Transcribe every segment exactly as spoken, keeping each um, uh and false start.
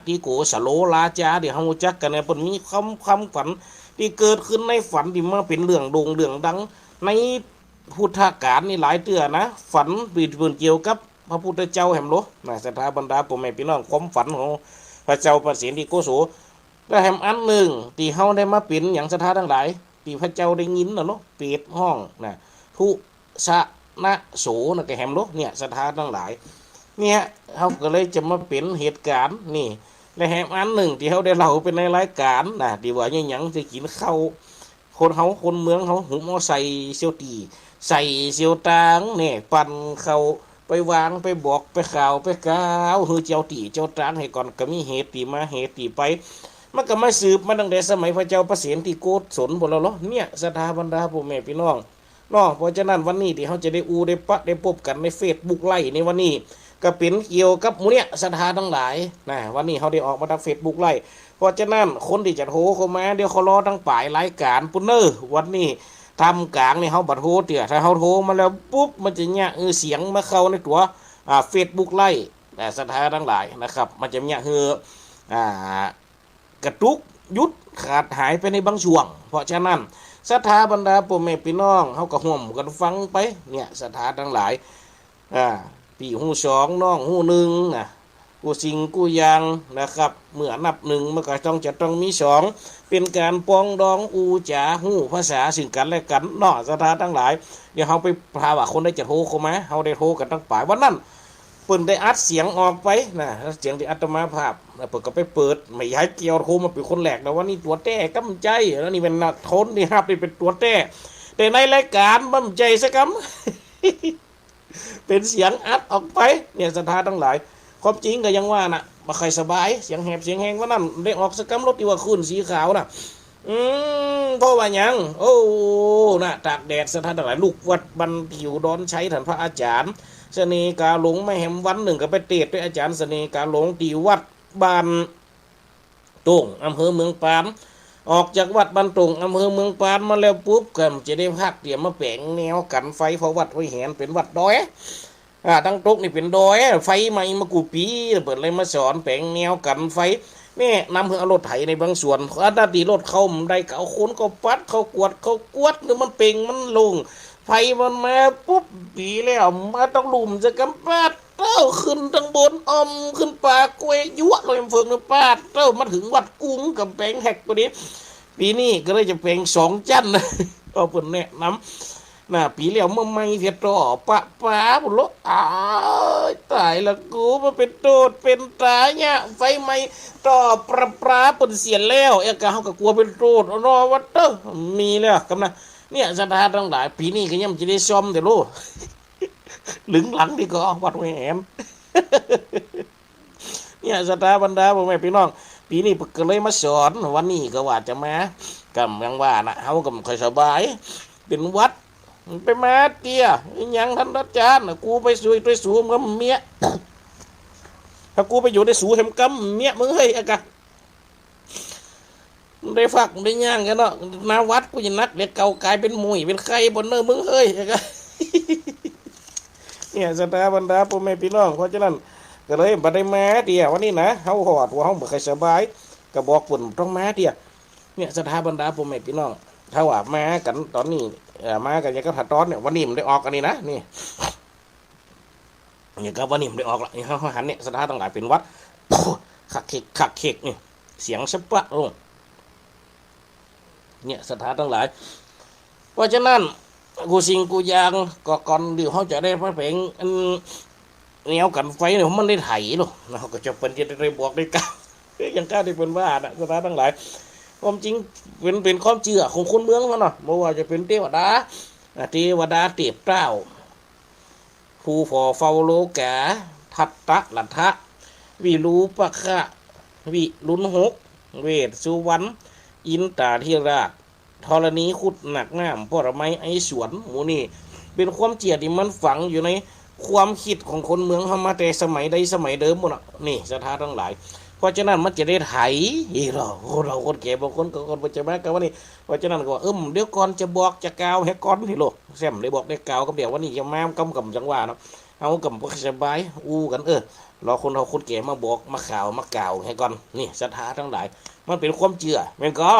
ตี้โกศโลราจาตี้เฮาฮู้จักกั๋นเนี่ย เปิ้นมีความ ความฝันตี้เกิดขึ้นในฝันตี้มาเป๋นเรื่องโด่งเรื่องดังในพุทธกาลนี่หลายเตื้อนะ ฝันเปิ้นเกี่ยวกับพระพุทธเจ้าแหมโลนะ ศรัทธาบรรดาป้อแม่ปี้น้อง ความฝันของพระเจ้าประเสนทิโกศโล และแหมอันนึ่งตี้เฮาได้มาเป๋นหยัง ศรัทธาตังหลาย ตี้พระเจ้าได้ยินน่ะเนาะ เปรตฮ้องนะ ทุสนะโสนะ ก็แหมโล เนี่ย ศรัทธาตังหลาย เนี่ย เฮาก็เลยจะมาเป๋นเหตุก๋ารณ์นี่ และแหมอันนึ่งตี้เฮาได้เล่าไปในรายก๋ารนะ ตี้ว่าหยังๆ จะกิ๋นข้าว คนเฮาคนเมืองเฮา หุมเอาใส่เสียวตี้ ใส่เสียวตาง เนี่ย ปั่นข้าวไปวาง ไปบอก ไปข่าว ไปกล่าวหื้อเจ้าตี้เจ้าตาง หื้อก่อน ก็มีเหตุตี้มา เหตุตี้ไป มันก็มาสืบมาตั้งแต่สมัยพระเจ้าประเสนทิโกศลพู้นแหละเนาะ เนี่ย ศรัทธาบรรดาป้อแม่ปี้น้อง เนาะ เพราะฉะนั้นวันนี้ตี้เฮาจะได้อู้ได้ปะได้ปบกั๋นในเฟซบุ๊กไลฟ์ในวันนี้ ก็เป๋นเกี่ยวกับหมู่เนี่ย ศรัทธาตังหลายนะ วันนี้เฮาได้ออกมาตางเฟซบุ๊กไลฟ์ เพราะฉะนั้นคนตี้จะโทรเข้ามา เดี๋ยวเขารอตางป๋ายรายก๋ารปู้นเน่อ วันนี้ท่ามก๋างนี่เฮาบ่โทรเตื้อ ถ้าเฮาโทรมาแล้วปุ๊บ มันจะเยียะ เออ เสียงมาเข้าในตั๋ว อ่า เฟซบุ๊กไลฟ์ อ่า ศรัทธาตังหลายนะครับ มันจะเยียะหื้อ อ่า กระตุก หยุด ขาดหายไปในบางช่วง เพราะฉะนั้น ศรัทธาบรรดาป้อแม่ปี้น้อง เฮาก็ฮ่วมกั๋นฟังไป เนี่ย ศรัทธาตังหลาย อ่า ปี้ฮู้สอง น้องฮู้นึ่งนะ กู้สิ่งกู้อย่างนะครับ เมื่อนับนึ่งมันก็ต้อง จะต้องมีสอง เป๋นก๋านปรองดองอู้จ๋า ฮู้ภาษาซึ่งกั๋นและกั๋นเนาะ ศรัทธาตังหลาย เดี๋ยวเฮาไป ถ้าว่าคนใดจะโทรเข้ามา เฮาได้โทรกั๋นตางป๋าย วันนั้น เปิ้นได้อัดเสียงออกไปนะ เสียงตี้อาตมาภาพนะ เปิ้นก็ไปเปิด แม่ยายแก้วโทรมาเป๋นคนแรกนะ ว่านี่ตั๋วแต๊กำใจ้ แล้วนี่เป๋นคนตี้ฮับนี่เป๋นตั๋วแต๊ แต่ในรายก๋ารบ่ใจ้สักกำ เป๋นเสียงอัดออกไป เนี่ย ศรัทธาตังหลาย ความจริงก็ยังว่าน่ะ บ่ค่อยสบาย เสียงแหบเสียงแฮง วันนั้นได้ออกสักกำ รถตี้ว่าคลื่นสีขาวน่ะ อืม เพราะว่าหยัง โอ้ น่ะ ตากแดด ศรัทธาตังหลาย ลูกวัดบ้านติวดอนชัย ต้านพระอาจ๋ารย์เสน่ห์กาหลง มาแหมวันนึ่งก็ไปเตสน์ตวยอาจ๋ารย์เสน่ห์กาหลง ตี้วัดบ้านโต่ง อำเภอเมืองปาน ออกจากวัดบ้านโต่ง อำเภอเมืองปานมาแล้วปุ๊บ ก็จะได้พักเตียมมาแป๋งแนวกั๋นไฟ เพราะวัดห้วยแหนเป๋นวัดดอย อ่า ตางตกนี่เป๋นดอย ไฟไหม้มากู้ปี๋ เปิ้นเลยมาสอนแป๋งแนวกั๋นไฟ แนะนำหื้อเอารถไถในบางส่วน อันนั้นตี้รถเข้าบ่ได้ ก็เอาคนเข้าปัด เข้ากวาด เข้ากวาด หื้อมันเป่งมันโล่ง ไฟมันมาปุ๊บ ปี๋แล้วมาต้องลุ่มจะกำปาดเต้า ขึ้นตางบน อ่อมขึ้นป่ากล้วย ยั่วลอยเฟืองนะ ปาดเต้า มาเถิงวัดกุ้งก๋ำแปงแฮกพอดี ปี๋นี้ก็เลยจะแป๋งสองจั๊น เอาเปิ้นแนะนำ น่ะ ปี๋แล้วมาใหม่เสียต่อ ประปาปู้นโล อ้าย ต๋ายละกู มาเป๋นโต้ษเป๋นต๋ายเนี่ย ไฟไหม้ต่อประปาเปิ้นเสียแล้ว เอ๊ะ กะเฮาก็กั๋วเป๋นโต้ษ เอาเนาะ ว่าเต๊อะ มีแล้วกำนะ เนี่ย ศรัทธาตังหลาย ปี๋นี้ก็ยังจะได้ซ่อมเต๊อะโล ลึงหลังดีกว่า วัดห้วยแหน เนี่ย ศรัทธาบรรดาป้อแม่ปี้น้อง ปี๋นี้ก็เลยมาสอน วันนี้ก็ว่าจะมา ก็ยังว่าน่ะ เฮาก็บ่ค่อยสบาย เป๋นหวัด ไปมาเตี้ย อิหยังต้านอาจ๋ารย์ กูไปสุยตวยสูงกับเมีย ถ้ากูไปอยู่ตวยสูงแหมกำเมียมึงเฮ้ย อะกะ ได้ฟักได้ย่างกั๋นเนาะ หน้าหวัดกูจะหนัก เดี๋ยวเก่ากลายเป๋นหมุ่ยเป๋นไข้บ่เน่อมึงเฮ้ย อะกะ เนี่ย ศรัทธาบรรดาป้อแม่ปี้น้อง เพราะฉะนั้น ก็เลยบ่ได้มาเตี้ย วันนี้นะ เฮาฮอดว่าเฮาบ่ค่อยสบาย ก็บอกเปิ้นต้องมาเตี้ย เนี่ย ศรัทธาบรรดาป้อแม่ปี้น้อง ถ้าว่ามากั๋นต๋อนนี้ เอ่อ มากั๋นอย่างกับถ้าต๋อนเนี่ย วันนี้มันได้ออกอันนี้นะ นี่ อย่างกับวันนี้มันได้ออกละ นี่ เฮา เฮาหันเนี่ย ศรัทธาตังหลายเป๋นหวัด คักเข็ก คักเข็ก นี่ เสียงสะปะลง เนี่ย ศรัทธาตังหลาย เพราะฉะนั้น กู้สิ่งกู้อย่าง ก็ก่อนเดี๋ยวเฮาจะได้มาแป๋ง อัน แนวกั๋นไฟเนี่ย มันได้ไถเนาะ เฮาก็จะเปิ้นจะได้บอกได้กล่าว อย่างก้าตี้เปิ้นว่าน่ะ ศรัทธาตังหลาย ความจริงเป๋น เป๋นความเจื้อของคนเมืองเฮาเนาะ บ่ว่าจะเป๋นเตวดา อ่า เตวดาเตพเต้า ผู้ผ่อเฝ้าโลกา ทัตตะรัตถะ วิรูปะคะ วิรุฬหก เวสสุวรรณ อินตาธิราช ธรณีคุด หนักน้ำ ปรมัย ไอสวน หมู่นี้ เป๋นความเจื้อตี้มันฝังอยู่ในความกึ๊ดของคนเมืองเฮามาแต่สมัยใดสมัยเดิมปู้นน่ะ นี่ ศรัทธาตังหลาย เพราะฉะนั้นมันจะได้ไถ เอ้ย เฮา คนเฒ่าคนแก่บางคนก็ คนบ่จะมากั๋นวันนี้ เพราะฉะนั้นก็ว่า เอิ้ม เดี๋ยวก่อนจะบอกจะกล่าวหื้อก่อนนี่โล แซมได้บอกได้กล่าวกับเดี๋ยววันนี้จะมากำกำจังหวะเนาะ เฮาก็บ่สบาย อู้กั๋น เออ รอคนเฒ่าคนแก่มาบอก มาข่าว มากล่าวหื้อก่อน นี่ ศรัทธาตังหลาย มันเป๋นความเจื้อ แม่นก่อ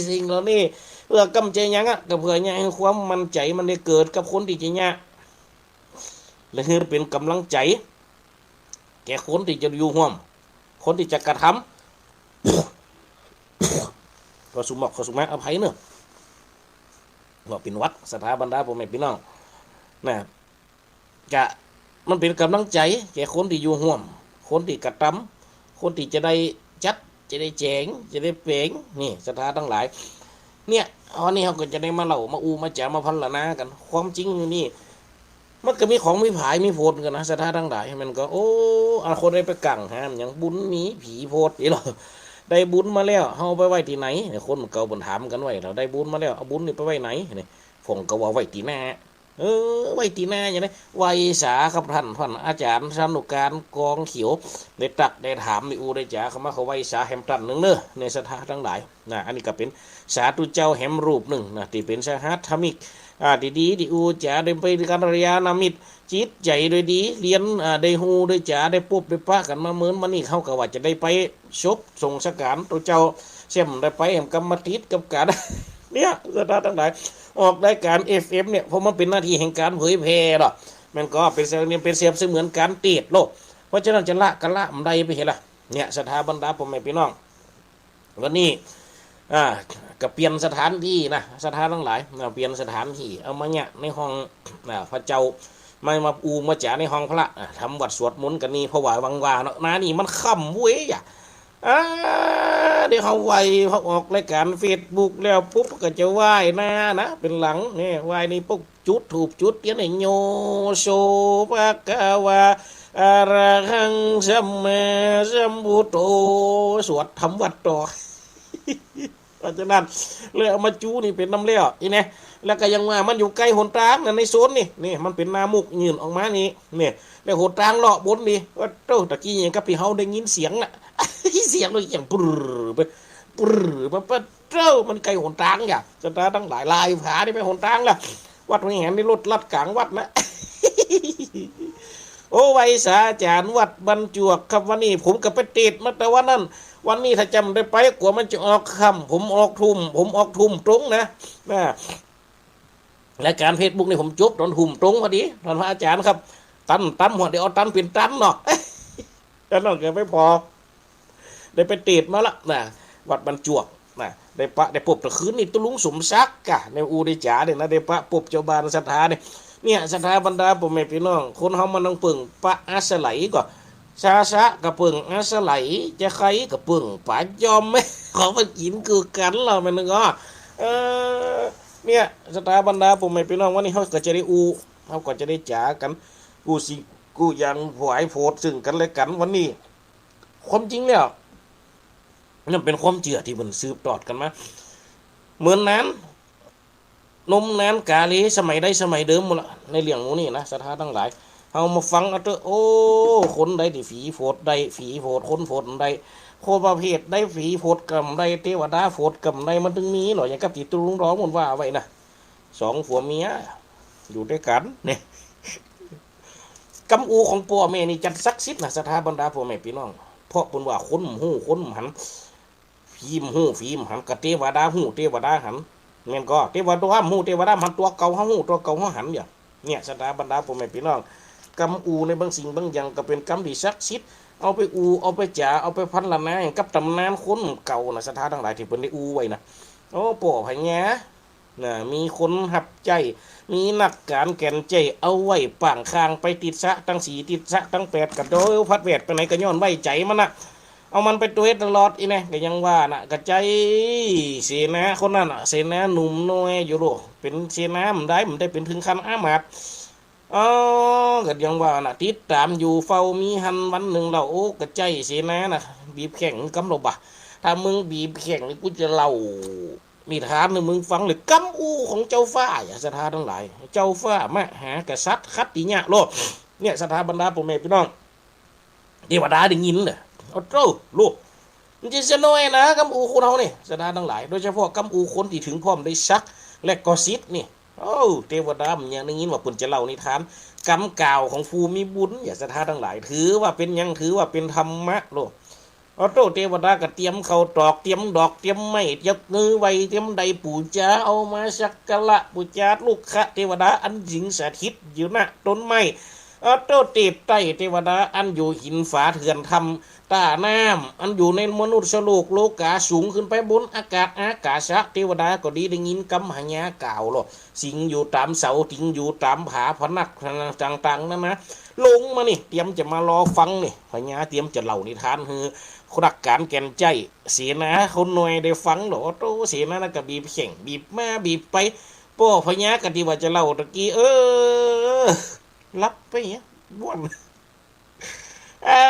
สิ่งเหล่านี้ เปื้อก้ำใจ๋หยังอะ ก็เปื้อเยียะหื้อความมั่นใจ๋มันได้เกิดกับคนตี้จะเยียะ และหื้อเป๋นก๋ำลังใจ๋ แก่คนตี้จะอยู่ฮ่วม คนตี้จะกระทำ ขอสุหมอก ขอสุหมาก อภัยเนาะ ว่าเป๋นหวัด ศรัทธาบรรดาพ่อแม่พี่น้อง นะ จะ มันเป๋นก๋ำลังใจ๋ แก่คนตี้อยู่ฮ่วม คนตี้กระทำ คนตี้จะได้จัด จะได้แจ๋ง จะได้แป๋ง นี่ ศรัทธาตังหลาย เนี่ย อันนี้เฮาก็จะได้มาเล่า มาอู้ มาจ๋า มาพรรณนากั๋น ความจริงนี่ มันก็มีของมีผายมีโผดกั๋นนะ ศรัทธาตังหลาย มันก็ โอ้ อันคนได้ไปกั๋งหาหยังบุญมีผีโผดนี่ลอ ได้บุญมาแล้ว เฮาเอาไปไว้ตี้ไหน เนี่ย คนเก่าเปิ้นถามกั๋นไว้ เฮาได้บุญมาแล้ว เอาบุญนี่ไปไว้ไหน เนี่ย พ่องก็ว่าไว้ตี้หน้า เออ ไว้ตี้หน้าหยังได๋ ไหว้สาครับต้าน ต้านอาจ๋ารย์สนุกการ กองเขียว ได้ตักได้ถาม ได้อู้ได้จ๋าเข้ามา ขอไหว้สาแหมต้านนึ่งเน่อ ในศรัทธาตังหลาย นะ อันนี้ก็เป๋นสาธุเจ้าแหมรูปนึ่งนะ ตี้เป๋นสหัตถมิตร อ่า ตี้ดี ตี้อู้จ๋า ได้เป๋นกัลยาณมิตร จิตใจ๋โดยดี เรียน อ่า ได้ฮู้ได้จ๋า ได้ปบได้ปะกั๋นมาเมินมานี่ เฮาก็ว่าจะได้ไปศพส่งสังขารโตเจ้า แซมได้ไปแหมกำมาติดกับก๋าน เนี่ย ศรัทธาตังหลาย ออกรายก๋าน เอฟเอ็ม เนี่ย เพราะมันเป๋นหน้าตี้แห่งก๋านเผยแผ่เนาะ มันก็เป๋นเสมือน เป๋นเสมือนก๋านเตสน์โลก เพราะฉะนั้นจะละก็ละบ่ได้ไปเหียล่ะ เนี่ย ศรัทธาบรรดาพ่อแม่พี่น้อง วันนี้ อ่า ก็เปลี่ยนสถานตี้นะ ศรัทธาตังหลาย อ่า เปลี่ยนสถานตี้ เอามาเยียะในห้อง อ่า พระเจ้า มา มาอู้มาจ๋าในห้องพระ อ่า ทำวัตรสวดมนต์กั๋นนี่ เพราะว่าหวังว่าเนาะ นานี่มันค่ำเว้ยอะ อ่า เดี๋ยวเฮาไหว้ เฮาออกรายก๋านเฟซบุ๊กแล้วปุ๊บ ก็จะไหว้หน้านะ เป๋นหลัง เนี่ย ไหว้นี่ปุ๊บ จุดธูปจุดเตียนให้โย โส ภะคะวา อะระหัง สัมมาสัมพุทโธ สวดทำวัตรต่อ เพราะฉะนั้น เลยเอามาจูนี่เป๋นนำแล้ว อีแน่ แล้วก็ยังว่ามันอยู่ใก้หนตางนะ ในโซนนี่ นี่ มันเป๋นหน้ามุกยื่นออกมานี่ นี่ แล้วหนตางเลาะบนนี่ ว่าโต้ ตะกี้ยังกับตี้เฮาได้ยินเสียงน่ะ เสียงเลยเสียงปรึ๊ดไป ปรึ๊ดไป ปะเต้า มันใก้หนตางอย่า ศรัทธาตังหลาย ลายผานี่ไปหนตางละ วัดวิหารนี่รถลัดก๋างวัดนะ โอ้ ไหว้สาอาจ๋ารย์วัดบรรจวกครับ วันนี้ผมก็ไปเตสน์มาแต่วันนั้น วันนี้ถ้าจำได้ไป กั๋วมันจะออกค่ำ ผมออกทุ่ม ผมออกทุ่มตรงนะ นะ รายก๋านเฟซบุ๊กนี่ผมจบต๋อนทุ่มตรงพอดี ต้านพระอาจ๋ารย์ครับ ตัน ตันหัว เดี๋ยวเอาตันเป๋นตันเนาะ ตันเนาะ ก็ไม่พอ ได้ไปเตสน์มาละนะ วัดบรรจวกนะ ได้ปะ ได้ปบตะคืนนี่ตุ๊ลุงสมศักดิ์กะ ในอู้ได้จ๋าเนี่ยนะ ได้ปะปบเจ้าบ้านศรัทธาเนี่ย เนี่ย ศรัทธาบรรดาพ่อแม่พี่น้อง คนเฮามันต้องเปิ่งปะอาศัยก่อ สาสะก็เปิ่งอาศัย จะใค่ก็เปิ่งปะยอม ขอมันกิ๋นคือกั๋นเล่าแม่นก่อ เออ เนี่ย ศรัทธาบรรดาพ่อแม่พี่น้อง วันนี้เฮาก็จะได้อู้ เฮาก็จะได้จ๋ากั๋น กู้สิ่งกู้อย่างถวายโผดซึ่งกั๋นและกั๋น วันนี้ ความจริงแล้ว มันเป๋นความเจื้อตี้มันสืบตอดกั๋นมา เหมือนนั้น นมนานกาเล สมัยใดสมัยเดิมหมดละ ในเรื่องหมู่นี้นะ ศรัทธาตังหลาย เฮามาฟังเอาเต๊อะ โอ้ คนใดตี้ผีโผดได้ ผีโผด คนโผดได้ คนประเภทใดผีโผดก็บ่ได้ เตวดาโผดก็บ่ได้ มันตึงมีเนาะ อย่างกับตี้ตุ๊ลุงร้องมันว่าไว้นะ สองผัวเมีย อยู่ตวยกั๋นเนี่ย กำอู้ของป้อแม่นี่จัดศักดิ์สิทธิ์นะ ศรัทธาบรรดาป้อแม่ปี้น้อง เพราะเปิ้นว่าคนบ่ฮู้คนบ่หัน ผีบ่ฮู้ผีบ่หัน กะเตวดาฮู้เตวดาหัน แม่นก่อ เตวดาบ่ฮู้เตวดาบ่หัน ตั๋วเก่าเฮาฮู้ตั๋วเก่าเฮาหันเดียว เนี่ย ศรัทธาบรรดาป้อแม่ปี้น้อง กำอู้ในบางสิ่งบางอย่างก็เป๋นกำตี้ศักดิ์สิทธิ์ เอาไปอู้ เอาไปจ๋า เอาไปพรรณนาหยังกับต๋ำนานคนเก่านะ ศรัทธาตังหลายตี้เปิ้นได้อู้ไว้นะ โอ้ ป้อพญา นะ มีคนฮับใจ๊ มีนักก๋านแก่นใจ๊ เอาไว้ป้างข้างไปติดสะตังสี่ติดสะตังแปด กะโดยพัดแวดไปไหนก็ย้อนไว้ใจ๋มันนะ เอามันไปตวยตลอดอี้แน่ ก็ยังว่านะ กะใจ๊เสนาคนนั้นน่ะ เสนาหนุ่มน้อยอยู่โล เป๋นเสนาบ่ได้ บ่ได้เป๋นเถิงขั้นอามาตย์ อ๋อ ก็ยังว่านะ ติดต๋ามอยู่เฝ้ามีหั้นวันนึ่งเล่า โอ้ กะใจ๊เสนานะ บีบแข้งกำลาบ่ะ ถ้ามึงบีบแข้งนี่กูจะเล่า นิทานหื้อมึงฟังเลย กำอู้ของเจ้าฟ้า อย่าศรัทธาตังหลาย เจ้าฟ้ามหากษัตริย์ขัตติยะโลก เนี่ย ศรัทธาบรรดาป้อแม่ปี้น้อง เตวดาได้ยินเลย โอ้โธ่ ลูก มันจะสะน้อยนะ กำอู้คนเฮานี่ ศรัทธาตังหลาย โดยเฉพาะกำอู้คนตี้เถิงพร้อมได้ศักดิ์ และก็สิทธิ์นี่ โอ้ เตวดามันยังได้ยินว่าเปิ้นจะเล่านิทาน กำกล่าวของผู้มีบุญ อย่าศรัทธาตังหลาย ถือว่าเป๋นหยัง ถือว่าเป๋นธรรมะโล โอ้โต้ เตวดาก็เตรียมข้าวตอก เตรียมดอก เตรียมไม้ เตรียมมือไหว้ เตรียมไดปู๋จา เอามาสักการะปู๋จาลูกขะเตวดาอันสิงสถิตอยู่ณต้นไม้ โอ้โต้ เตบใต้เตวดาอันอยู่หินฝาเถื่อนถ้ำ ต้าน้ำ อันอยู่ในมนุษย์โลก โลกา สูงขึ้นไปบนอากาศ อากาสะ เตวดาก็ดีได้ยินกำพญากล่าวโล สิงอยู่ต๋ามเสา สิงอยู่ต๋ามผาพนักต่างๆ นานา ลงมานี่ เตรียมจะมารอฟังนี่ พญาเตรียมจะเล่านิทานหื้อนักก๋านแก่นใจ๊ เสนาคนหน่อยได้ฟังโล โอ้โต้ เสนานั้นก็บีบแข่ง บีบมา บีบไป ป้อพญาก็ตี้ว่าจะเล่าตะกี้ เออ หลับไปเนี่ย บ้วน อ่า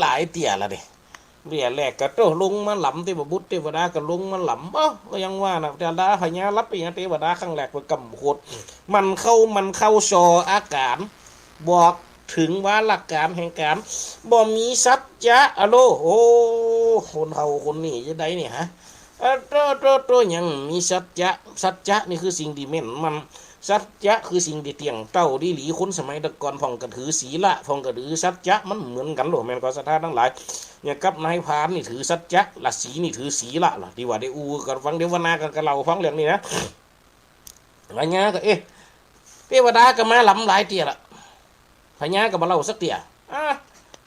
หลายเตื้อละนี่ เตื้อแรกก็โต้ลงมาหลำ เตวบุตรเตวดาก็ลงมาหลำ เอ้า ก็ยังว่านะ เตวดาพญาหลับไปเนี่ย เตวดาครั้งแรกเปิ้นกำโขด มันเข้า มันเข้าส่ออาก๋าน บอกเถิงวาระก๋านแห่งก๋าน บ่มีสัจจะอะโล โอ้ คนเฒ่าคนนี้จะใดนี่ฮะ เออ โต้ โต้ โต้ ยังมีสัจจะ สัจจะนี่คือสิ่งตี้แม่นมั่น สัจจะคือสิ่งตี้เตี้ยงเต้าดีหลี คนสมัยแต่ก่อนพ่องก็ถือศีละ พ่องก็ถือสัจจะ มันเหมือนกั๋นโล แม่นก่อศรัทธาตังหลาย เนี่ยกับนายพรานนี่ถือสัจจะ ราศีนี่ถือศีละล่ะ ตี้ว่าได้อู้กั๋นฟัง เดี๋ยววันหน้าก็ ก็เล่าฟังเรื่องนี้นะ พญาก็ เอ๊ะ เตวดาก็มาหลำหลายเตื้อละ พญาก็บ่เล่าสักเตื้อ อ่ะ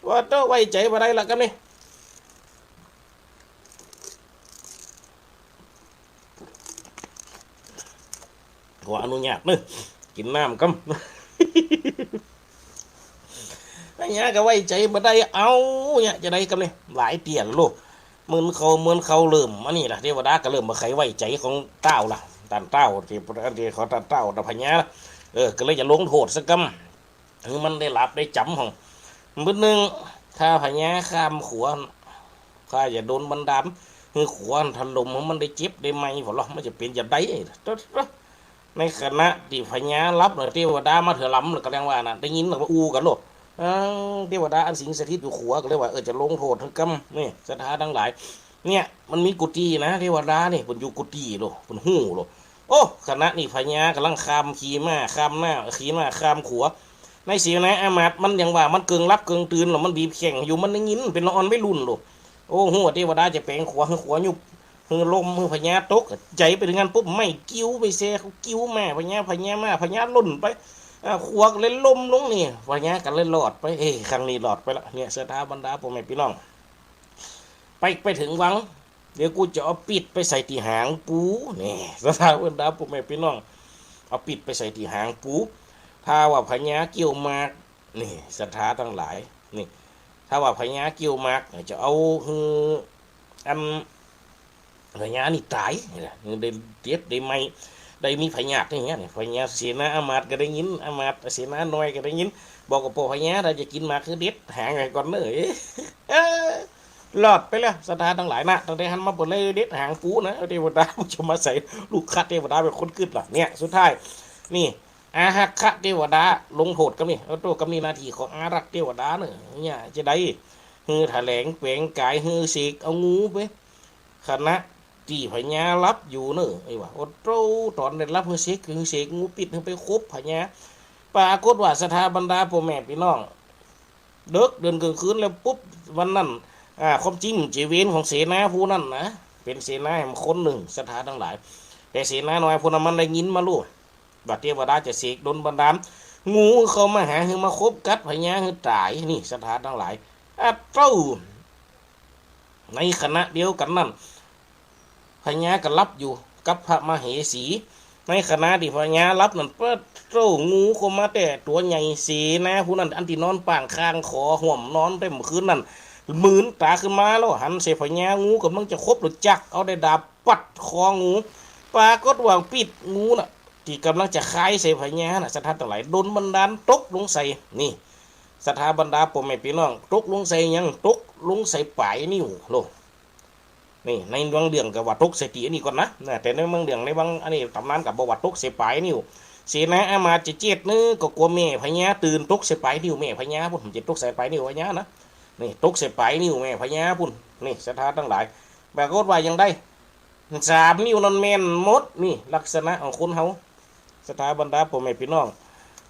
ว่าโต้ไว้ใจ๋บ่ได้ละกำนี้ ขออนุญาตเนาะ กิ๋นน้ำกำ พญาก็ไว้ใจ๋บ่ได้ เอ้า เนี่ย จะใดกำนี้ หลายเตื้อโล เหมือนเขา เหมือนเขาเริ่มอันนี้ล่ะ เตวดาก็เริ่มบ่ใค่ไว้ใจ๋ของต้าวล่ะ ต้านต้าว ตี้ ตี้ขอต้านต้าว ต้านพญาล่ะ เออ ก็เลยจะลงโต้ษสักกำ หื้อมันได้หลับได้จ๋ำห้อง มื้อนึ่ง ถ้าพญาข้ามขัว ข้าจะดลบันดาล หื้อขัวถล่ม หื้อมันได้เจ็บได้ไหม้บ่ลอ มันจะเป๋นจะใด ในขณะตี้พญาหลับน่ะ เตวดามาเถือลำ แล้วก็แสดงว่าน่ะ ได้ยินแล้วก็อู้กั๋นโลด เออ เตวดาอันสิงสถิตอยู่ขัว ก็เลยว่า เออ จะลงโต้ษหื้อกำ นี่ ศรัทธาตังหลาย เนี่ย มันมีกุฏินะ เตวดานี่ เปิ้นอยู่กุฏิโล เปิ้นฮู้โล โอ้ ขณะนี้พญากำลังข้ามขี่ม้า ข้ามหน้า ขี่ม้าข้ามขัว ในเสนาอามาตย์มันยังว่ามันเกิ่งหลับเกิ่งตื่นโล มันบีบแข่งอยู่ มันได้ยิน เป๋นละอ่อนวัยรุ่นโล โอ้ ฮู้ว่าเตวดาจะแป๋งขัว หื้อขัวยุบ หื้อล้ม หื้อพญาตก ใจ๋ไปเถิงหั้นปุ๊บ ไม้กิ้วไปแซ่เขา กิ้วม้าพญา พญาม้า พญาล่นไป อ่า ขัวก็เลยล้มลงนี่ พญาก็เลยรอดไป เอ้ย ครั้งนี้รอดไปละ เนี่ย ศรัทธาบรรดาป้อแม่ปี้น้อง ไป ไปเถิงวัง เดี๋ยวกูจะเอาปิ๊ดไปใส่ตี้หางปู นี่ ศรัทธาบรรดาป้อแม่ปี้น้อง เอาปิ๊ดไปใส่ตี้หางปู ถ้าว่าพญาเกี้ยวหมาก นี่ ศรัทธาตังหลาย นี่ ถ้าว่าพญาเกี้ยวหมาก จะเอาหื้อ อัน พญานี่ต๋าย ได้เด็ดได้ไหม้ ได้มีพยาธิอย่างเงี้ย พญาเสนาอามาตย์ก็ได้ยิน อามาตย์เสนาน้อยก็ได้ยิน บอกกับป้อพญา ถ้าจะกิ๋นหมากหื้อเด็ดหางไว้ก่อนเน่อ เอ้อ รอดไปแล้ว ศรัทธาตังหลายนะ ตั้งแต่หั้นมาเปิ้นเลยเด็ดหางปูนะ เตวดาจะมาใส่ลูกขะเตวดาเป๋นคนกึ๊ดล่ะ เนี่ย สุดท้าย นี่ อาหักขะเตวดาลงโต้ษกำนี้ เอาโต้ กำนี้หน้าตี้ของอารักษ์เตวดาเน่อ เนี่ย จะใด หื้อถะแหลงแป๋งก๋าย หื้อเสกเอางูไป ขณะตี้พญาหลับอยู่เน่อ ไอ้ว่า โอ้โต้ ต๋อนได้หลับหื้อเสก หื้อเสกงูปิ๊ดหื้อไปขบพญา ปรากฏว่าศรัทธาบรรดาป้อแม่ปี้น้อง เดิ็กเดินเกิ่งคืนแล้วปุ๊บ วันนั้น อ่า ความจริงเจาเวรของเสนาผู้นั้นนะ เป๋นเสนาแหมคนนึ่ง ศรัทธาตังหลาย แต่เสนาน้อยผู้นั้นมันได้ยินมาโลด ว่าเตวดาจะเสกดลบันดาล งูเข้ามาหาหื้อมาขบกัดพญาหื้อต๋าย นี่ ศรัทธาตังหลาย อะเต้า ในขณะเดียวกั๋นนั้น พญาก็หลับอยู่กับพระมเหสี ในขณะตี้พญาหลับนั้น ปะโต้ งูเข้ามาแต๊ตั๋วใหญ่ เสนาผู้นั้น อันตี้นอนป้างข้างขอฮ่วมนอนแต๊เมื่อคืนนั้น มืนต๋าขึ้นมาแล้ว หันใส่พญา งูก่ำลังจะขบ แล้วจักเอาได้ดาบปัดคองู ปรากฏว่าปิ๊ดงูน่ะ ตี้ก่ำลังจะคายใส่พญาน่ะ ศรัทธาตังหลาย ดลบันดาลตกลงใส่ นี่ ศรัทธาบรรดาป้อแม่ปี้น้อง ตกลงใส่หยัง ตกลงใส่ป๋ายนิ้วโลด นี่ ในบางเรื่องก็ว่าตกใส่ตี้อันนี้ก่อนนะ นะ แต่ในบางเรื่อง ในบางอันนี้ต๋ำนานก็บอกว่าตกใส่ป๋ายนิ้ว เสนาอามาตย์จะเจ๊ดเน่อ ก็กั๋วแม่พญาตื่น ตกใส่ป๋ายนิ้วแม่พญาพุ้น จะตกใส่ป๋ายนิ้วพญานะ นี่ ตกใส่ป๋ายนิ้วแม่พญาพุ้น นี่ ศรัทธาตังหลาย ปรากฏว่ายังได้ สามนิ้วนั้นแม่นหมด นี่ ลักษณะของคนเฮา ศรัทธาบรรดาป้อแม่ปี้น้อง